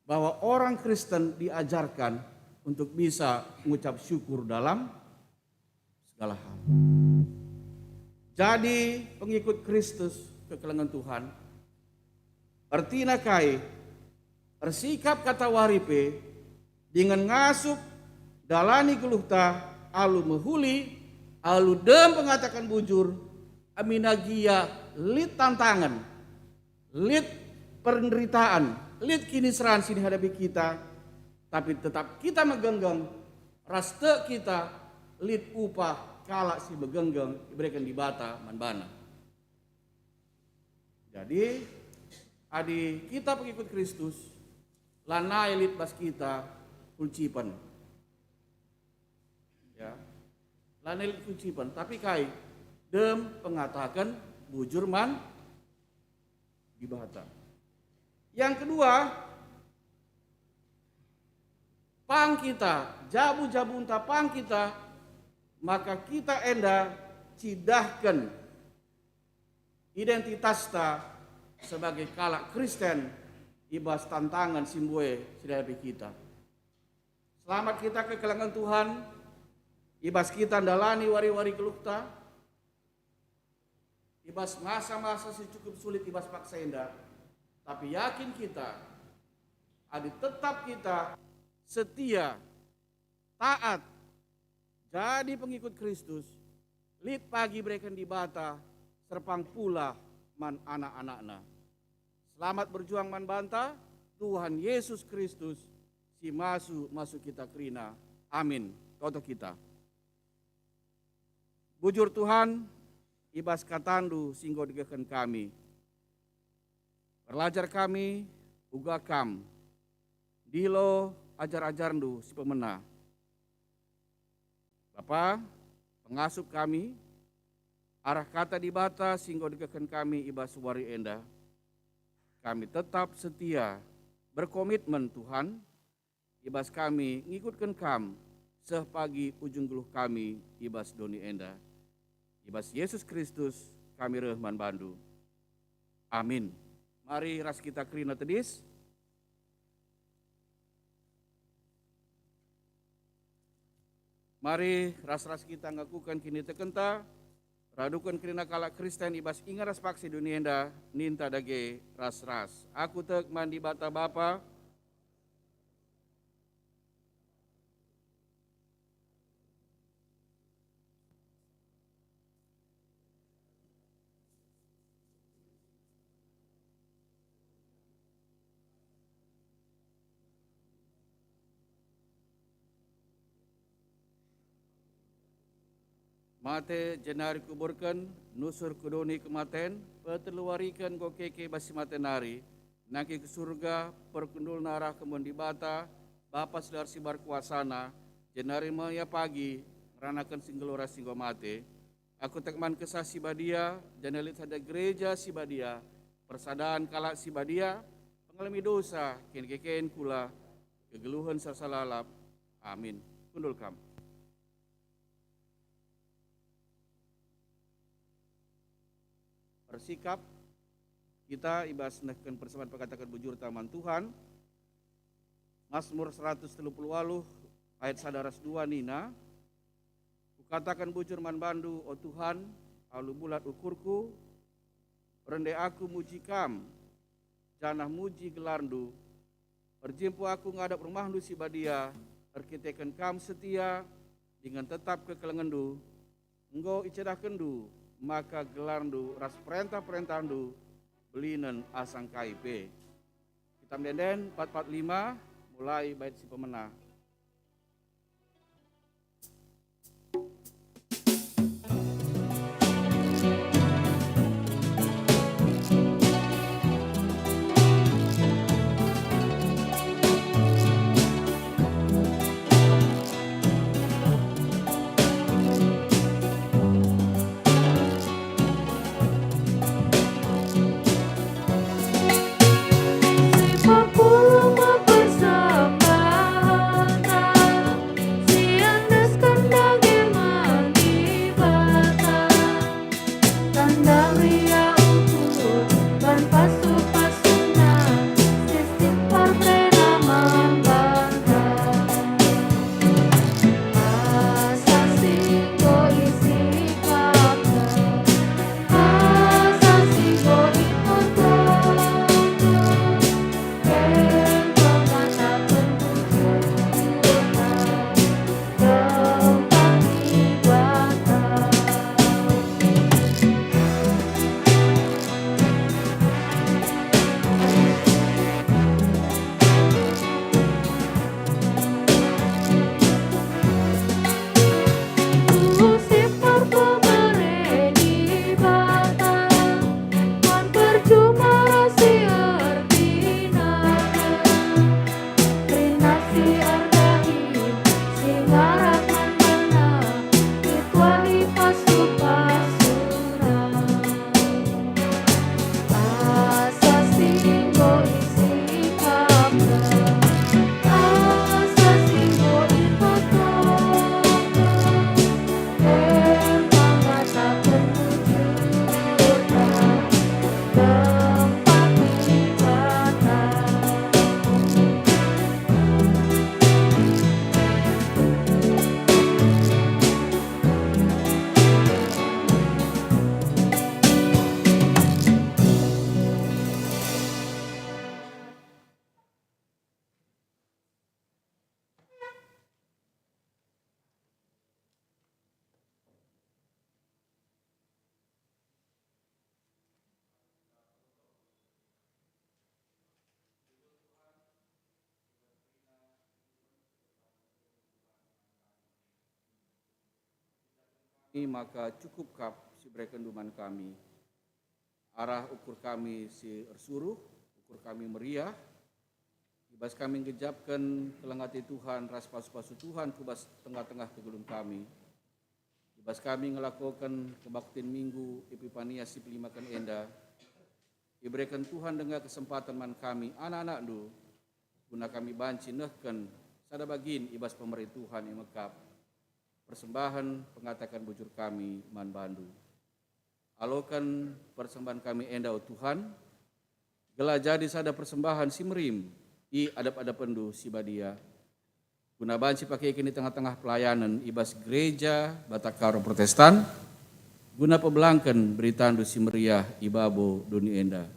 bahwa orang Kristen diajarkan untuk bisa mengucap syukur dalam segala hal. Jadi, pengikut Kristus kekelengen Tuhan, ertina kai, ersikap katawari pe, dingen ngasup dalani geluhta alu mehuli, alu dem pengataken bujur, amina gia lit tantangen, lit penderitaan, lit kiniseran si dihadapi kita, tapi tetap kita megenggeng, ras tek kita lit upah kalak si megenggeng ibereken Dibata man bana. Jadi, adi kita pengikut Kristus, lanai lit bas kita kulcipen. Ya. Lanai lit kulcipen, tapi kai? Dem pengataken bujur man Dibata. Yang kedua, pang kita, jabu-jabunta pang kita, maka kita enda cidahken identitasta sebagai kalak Kristen i bas tantangen si mbue si dihadapi kita. Selamat kita kekelengen Tuhan, i bas kita ndalani wari-wari geluhta, i bas masa-masa si cukup sulit i bas paksa enda, tapi yakin kita, adi tetap kita setia, taat, jadi pengikut Kristus, lit pagi ibereken Dibata serpang pula man anak-anakNa. Selamat berjuang man banta, Tuhan Yesus Kristus si masu-masu kita kerina. Amin. Toto kita. Bujur Tuhan, i bas katandu si enggo degehken kami. Erlajar kami, uga kam. Ndilo ajar-ajarndu si pemena. Bapa, pengasup kami, arah kata Dibata si enggo degehken kami i bas wari enda, kami tetap setia, berkomitmen, Tuhan, i bas kami ngikutken Kam seh pagi ujung geluh kami i bas doni enda. I bas Yesus Kristus kami reh man Bandu. Amin. Mari ras kita kerina tedis. Mari ras-ras kita ngakuken kinitekenta, raduken kerina kalak Kristen i bas ingan ras paksa doni enda, ninta dage ras-ras. Aku tek man Dibata Bapa, mate jenari kuburken, nusur ku doni kematen, peteluwariken enggo keke bas si mate nari, nangkih ku Surga, perkundulna arah kemuhen Dibata, Bapa si la ersibar kuasana, jenari me ia pagi ngeranaken si nggeluh ras si enggo mate. Aku tek man Kesah Si Badia, janah lit sada Gereja Si Badia, persadan kalak si badia, pengalemi dosa, kinitekenta kula, kegeluhen sersa lalap. Amin. Kundul kam. Ersikap kita i bas nehken persembahen pengataken bujurta man Tuhan. Mazmur seratus telu puluh waluh ayat sada ras dua nina, "Kukataken bujur man Bandu, o Tuhan, alu bulat ukurku, rende aku muji Kam, janah muji gelarNdu. Erjimpuh aku ngadap rumahNdu si badia, erkiteken Kam setia dingen tetap kekelengenNdu. Enggo icidahkenNdu maka gelarNdu ras perentah-perentahNdu belinen asa ngkai pe." Kitab Ende-enden empat empat lima, mulai bait si pemena. maka cukup kap si berekenndu man kami. Arah ukur kami si ersuruh, ukur kami meriah, i bas kami ngejapken keleng ate Tuhan ras pasu-pasu Tuhan ku bas tengah-tengah kegeluhen kami. I bas kami ngelakoken kebaktin Minggu Epipania si pelimaken enda, ibereken Tuhan denga kesempaten man kami, anak-anakndu, guna kami banci nehken sada bagin i bas pemere Tuhan e mekap, persembahen pengataken bujur kami man bandu. Aloken persembahen kami enda, o Tuhan, gelah jadi sada persembahen si merim i adep-adepenndu si badia, guna banci pakeken i tengah-tengah pelayanen i bas Gereja Batak Karo Protestan, guna pebelangken beritandu si meriah i babo doni enda.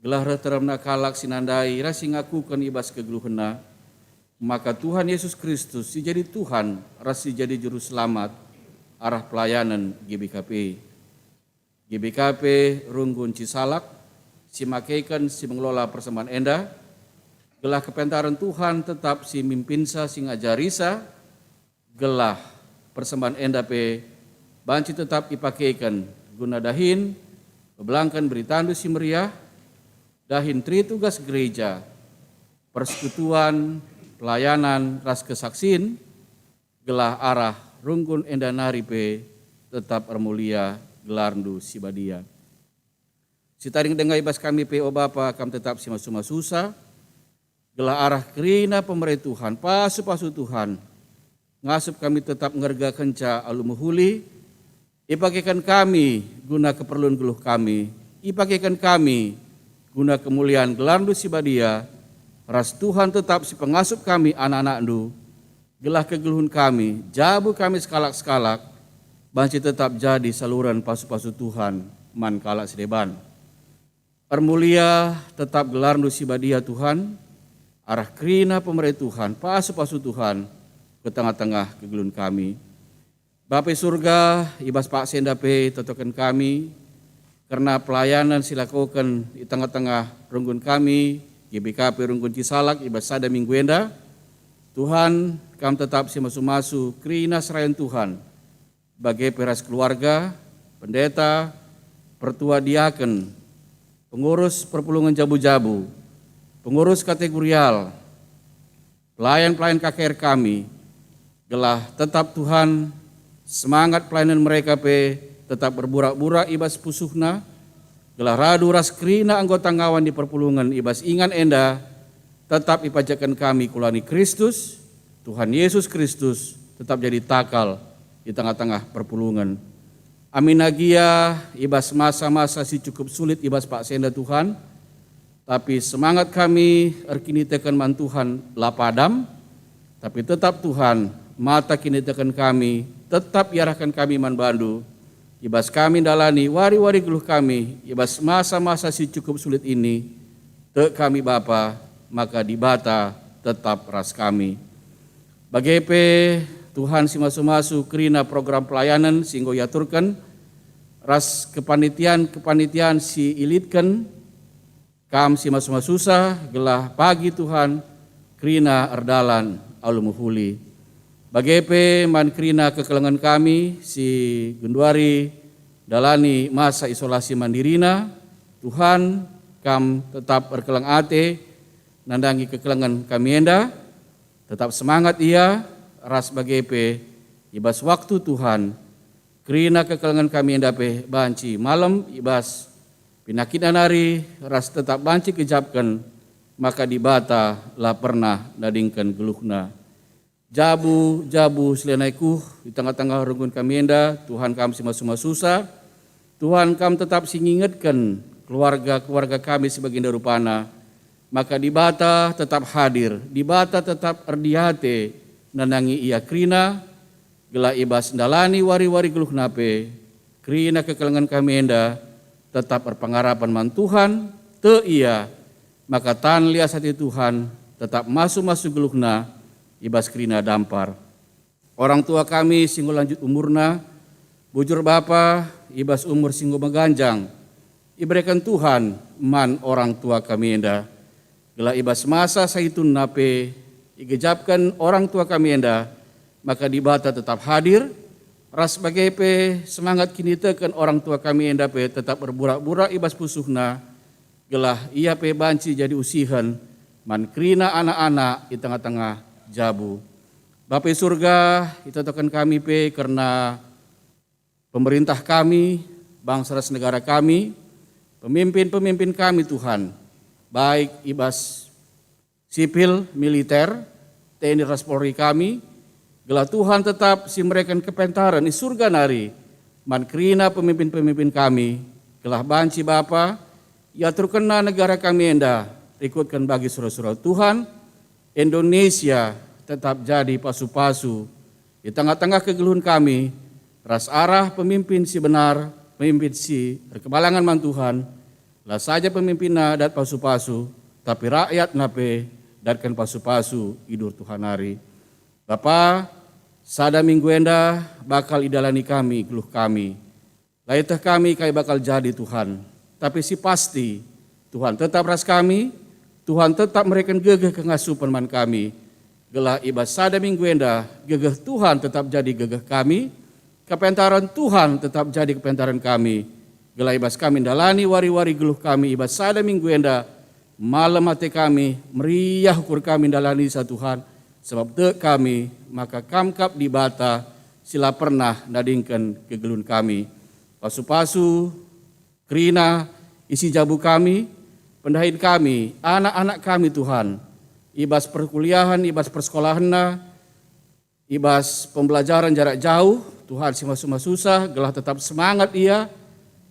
Gelah reh teremna kalak si nandai ras si ngakuken i bas kegeluhenna, maka Tuhan Yesus Kristus si jadi Tuhan ras si jadi Juru Selamat arah pelayanen G B K P. G B K P runggun cisalak si makeken si mengelola persembahen enda, gelah kepentaren Tuhan tetap si mimpinsa, si ngajarisa, gelah persembahen enda pe banci tetap ipakeken guna dahin pebelangken beritandu si meriah, dahin teri tugas gereja, persekutuan, pelayanan, ras kesaksin, gelah arah runggun enda nari pe tetap ermulia gelarndu si badia. Si tading denga i bas kami pe, o Bapa, kam tetap si masu-masusa, gelah arah kerina pemere Tuhan, pasu-pasu Tuhan, ngasup kami tetap ngergakenca alu mehuli, ipakeken kami guna keperlun geluh kami, ipakeken kami guna kemulian gelarndu si badia, ras Tuhan tetap si pengasup kami, anak-anakndu, gelah kegeluhen kami, jabu kami sekalak-sekalak, banci tetap jadi saluren pasu-pasu Tuhan man kalak si deban. Ermulia tetap gelarndu si badia, Tuhan, arah kerina pemere Tuhan, pasu-pasu Tuhan, ku tengah-tengah kegeluhen kami. Bapa i Surga, i bas paksa enda pe totoken kami kerna pelayanan si lakoken i tengah-tengah runggun kami, G B K P runggun cisalak i bas sada minggu enda. Tuhan, kam tetap si masu-masu kerina serayan Tuhan, bage pe ras keluarga, pendeta, pertua diaken, pengurus perpulungen jabu-jabu, pengurus kategorial, pelayan-pelayan K K R kami, gelah tetap Tuhan, semangat pelayanan mereka pe tetap berburak-burak i bas pusuhna, gelah radu ras kerina anggota ngawan di perpulungen i bas ingan enda, tetap ipajakken kami kulani Kristus, Tuhan Yesus Kristus, tetap jadi takal i tengah-tengah perpulungen. Amin agia i bas masa-masa si cukup sulit i bas paksa enda, Tuhan, tapi semangat kami erkiniteken man Tuhan la padam, tapi tetap Tuhan, mata kiniteken kami tetap iarahken kami man bandu, i bas kami ndalani wari-wari geluh kami i bas masa-masa si cukup sulit ini. Tek kami, Bapa, maka Dibata tetap ras kami. Bage pe, Tuhan si masu-masu kerina program pelayanan si enggo iaturken ras kepanitian-kepanitian si ilitken, kam si masu-masusa, gelah pagi, Tuhan, kerina erdalan alu mehuli. Bage pe man kerina kekelengen kami si genduari ndalani masa isolasi mandirina, Tuhan, kam tetap erkeleng ate nandangi kekelengen kami enda, tetap semangat ia, ras bage pe i bas waktu, Tuhan, kerina kekelengen kami enda pe banci malem i bas penakitna nari ras tetap banci kejapken maka Dibata la pernah nadingken geluhna. Jabu-jabu si lanai kuh i tengah-tengah runggun kami enda, Tuhan, kam si masu-masusa, Tuhan, kam tetap si ngingetken keluarga-keluarga kami si bagenda rupana, maka Dibata tetap hadir, Dibata tetap erdiate nandangi ia kerina, gelah i bas ndalani wari-wari geluhna pe, kerina kekelengen kami enda tetap erpengarapen man Tuhan, tek ia, maka tan lias ate Tuhan tetap masu-masu geluhna i bas kerina dampar. Orang tua kami si enggo lanjut umurna, bujur bapa, i bas umur si enggo meganjang, ibereken Tuhan man orang tua kami enda. Gelah i bas masa saitunna pe igejapken orang tua kami enda, maka Dibata tetap hadir, Ras bage pe semangat kiniteken orang tua kami enda pe tetap erburak-burak i bas pusuhna, gelah ia pe banci jadi usihen man kerina anak-anak i tengah-tengah jabu. Bapa i Surga, itotoken kami pe kerna pemerintah kami, bangsa ras negara kami, pemimpin-pemimpin kami, Tuhan, baik i bas sipil, militer, T N I ras Polri kami, gelah Tuhan tetap si mereken kepentaren i Surga nari man kerina pemimpin-pemimpin kami, gelah banci Bapa iaturkenna negara kami enda rikutken bagi sura-sura Tuhan, Indonesia tetap jadi pasu-pasu i tengah-tengah kegeluhen kami, ras arah pemimpin si benar, pemimpin si erkemalangen man Tuhan, la saja pemimpinna dat pasu-pasu, tapi rakyatna pe datken pasu-pasu i dur Tuhan nari. Bapa, sada minggu enda bakal idalani kami geluh kami. La ieteh kami kai bakal jadi, Tuhan. Tapi si pasti, Tuhan tetap ras kami, Tuhan tetap mereken gegeh kengasupen man kami. Gelah i bas sada minggu enda, gegeh Tuhan tetap jadi gegeh kami, kepentaren Tuhan tetap jadi kepentaren kami. Gelah i bas kami ndalani wari-wari geluh kami i bas sada minggu enda, malem ate kami, meriah ukur kami ndalanisa, Tuhan, sabap tek kami maka Kam kap Dibata si la pernah nadingken kegeluhen kami. Pasu-pasu kerina isi jabu kami, pendahin kami, anak-anak kami, Tuhan, i bas perkuliahen, i bas persekolahenna, i bas pembelajaren jarak jauh, Tuhan si masu-masusah, gelah tetap semangat ia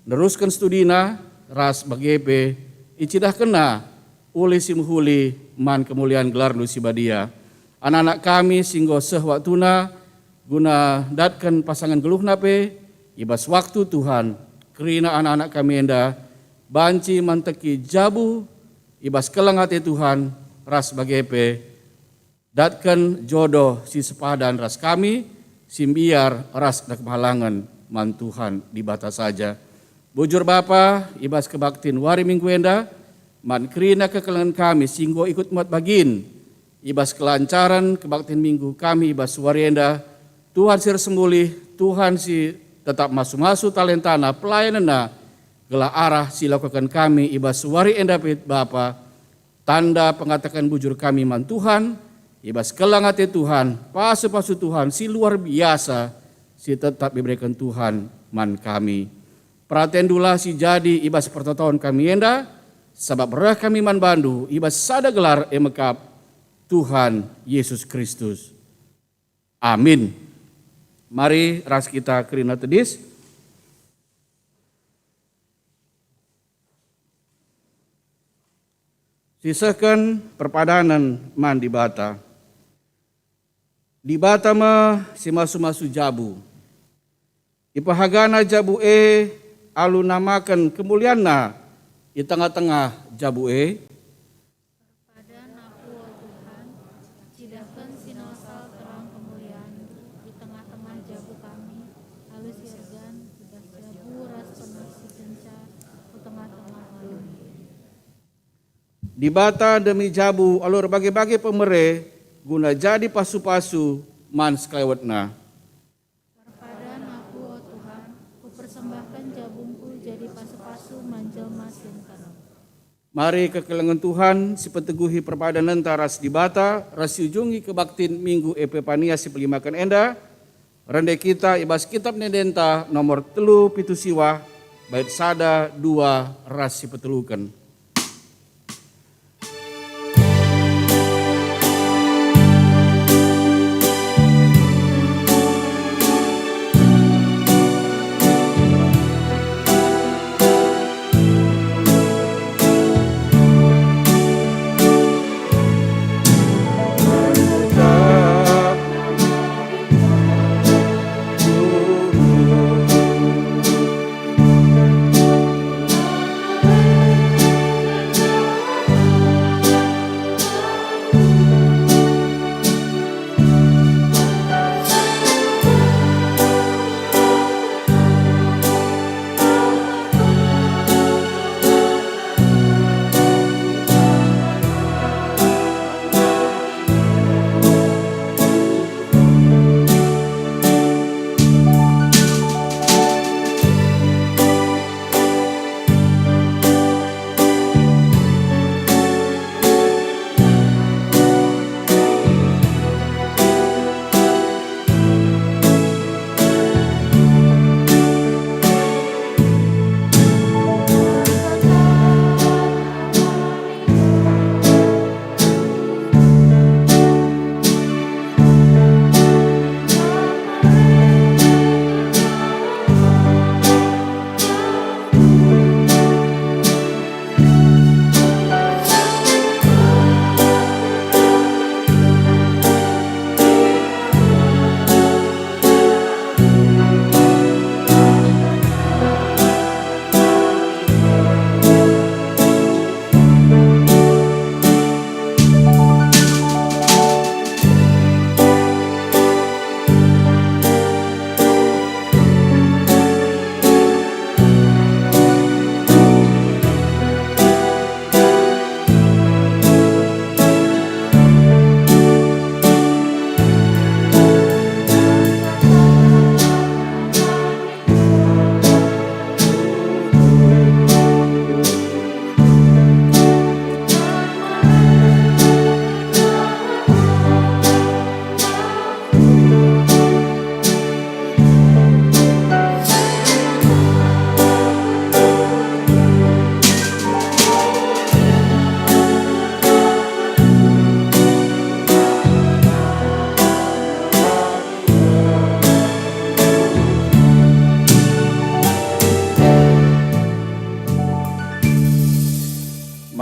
nerusken studina ras bage pe icidahkenna ulih si mehuli man kemulian gelarNdu si badia. Anak-anak kami si enggo seh waktuna guna ndatken pasangen geluhna pe, i bas waktu, Tuhan, kerina anak-anak kami enda banci manteki jabu i bas keleng ate, Tuhan, ras bage pe datken jodoh si sepadan ras kami, si mbiar ras erkemalangen man Tuhan Dibata saja. Bujur Bapa, i bas kebaktin wari Minggu enda, man kerina kekelengen kami si enggo ikut muat bagin, i bas kelancaren kebaktin Minggu kami i bas wari enda, Tuhan si ersemulih, Tuhan si tetap masu-masu talentana, pelayanenna, gelah arah si ilakoken kami i bas wari enda pe Bapa, tanda pengataken bujur kami man Tuhan, i bas keleng ate Tuhan, pasu-pasu Tuhan si luar biasa si tetap ibereken Tuhan man kami. Peratendulah si jadi i bas pertoton kami enda, sabap reh kami man bandu i bas sada gelar e mekap, Tuhan Yesus Kristus. Amin. Mari ras kita kerina tedis. Sisehken perpadanen man Dibata. Dibata me si masu-masu jabu. Ipehagana jabu e alu namaken kemulianNa i tengah-tengah jabu e. Padan aku, o Tuhan, cidahken si nosal terang kemulianNdu i tengah-tengah jabu kami, alu si ergan, i bas jabu ras penah si kenca ku tengah-tengah doni. Dibata ndemi jabu alu erbage-bage pemere guna jadi pasu-pasu man sekelewetna. Perpadan aku, o Tuhan, kupersembahken jabungku jadi pasu-pasu man jelma si engkeleng. Mari kekelengen Tuhan si peteguhi perpadanenta ras Dibata, ras siujungi kebaktin Minggu Epipania si pelimaken enda, rende kita i bas Kitab Ende-endenta nomor telu pitu siwah, bait sada, dua, ras si peteluken.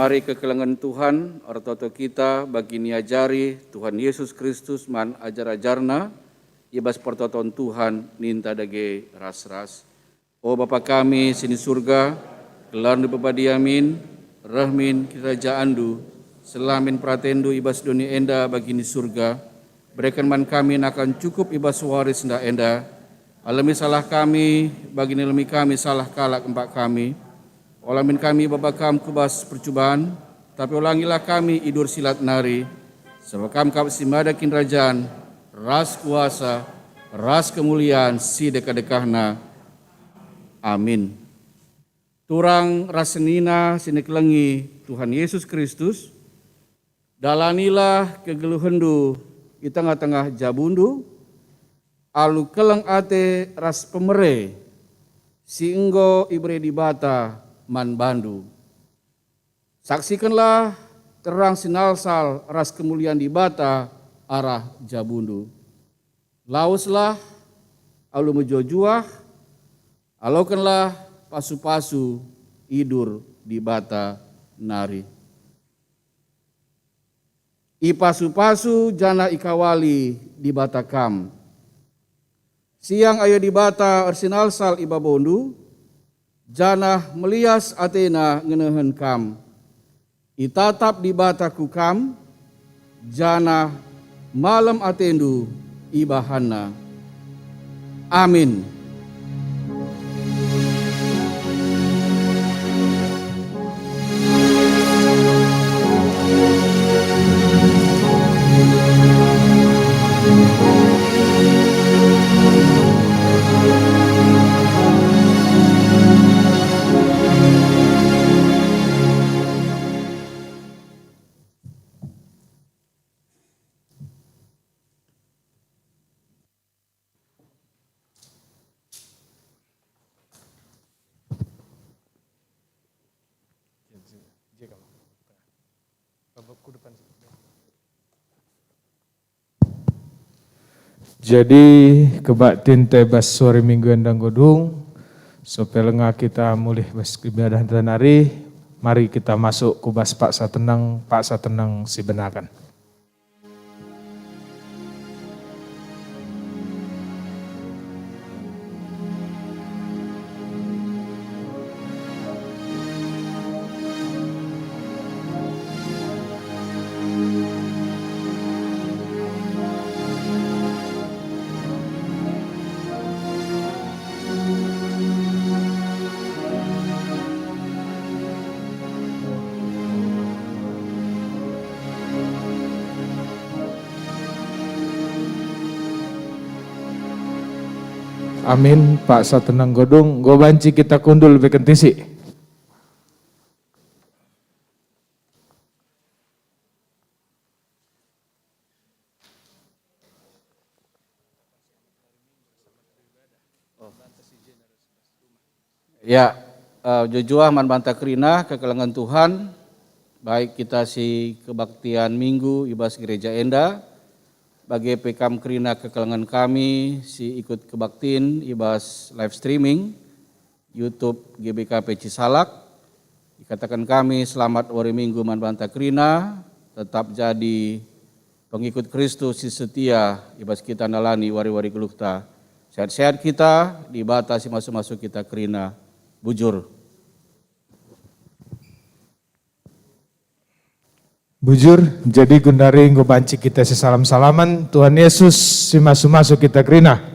Ari kekelengen Tuhan, ertoto kita bagi niajari Tuhan Yesus Kristus man ajar-ajarNa i bas pertoton Tuhan ninta dage ras-ras. O Bapa kami si ni Surga, gelarNdu pepadia min, reh min kinirajaanNdu, seh min peratenNdu i bas doni enda bagi ni Surga. Bereken man kami nakan cukup i bas wari sendah enda. Alemi salah kami, bagi nalemi kami salah kalak empak kami. Ola min kami ibaba Kam ku bas percuban, tapi olangilah kami i bas si lat nari. Sabap Kam kap si mada kinirajan, ras kuasa, ras kemulian si dekah-dekahna. Amin. Turang ras senina si nikelengi Tuhan Yesus Kristus, dalanilah kegeluhenndu i tengah-tengah jabundu, alu keleng ate ras pemere si enggo ibere Dibata man bandu. Saksikenlah terang sinalsal ras kemulian Dibata arah jabundu. Laweslah alu mejuah-juah, alokenlah pasu-pasu idur Dibata nari. Ipasu-pasu janah ikawali Dibata kam. Siang ayo Dibata ersinalsal i babondu, janah melias ateNa ngenehen kam. Itatap Dibata ku kam, janah malem atendu ibahanNa. Amin. Jadi, kebaktin te bas sore Minggu enda enggo dung, sope lenga kita mulih bas ibadah nari, mari kita masuk ku bas paksa teneng, paksa teneng si benaken. Amin. Paksa teneng enggo dung, enggo banci kita kundul beken tisi. Ya, eh, mejuah-juah man banta kerina kekelengen Tuhan, baik kita si kebaktian Minggu i bas gereja enda, bage pe kam kerina kekelengen kami si ikut kebaktin i bas live streaming YouTube G B K P Cisalak. Ikataken kami selamat wari Minggu man banta kerina, tetap jadi pengikut Kristus si setia i bas kita nalani wari-wari geluhta. Sehat-sehat kita, Dibata si masu-masu kita kerina. Bujur. Bujur, jadi gundari enggo banci kita sisalam-salaman, Tuhan Yesus si masu-masu kita kerina.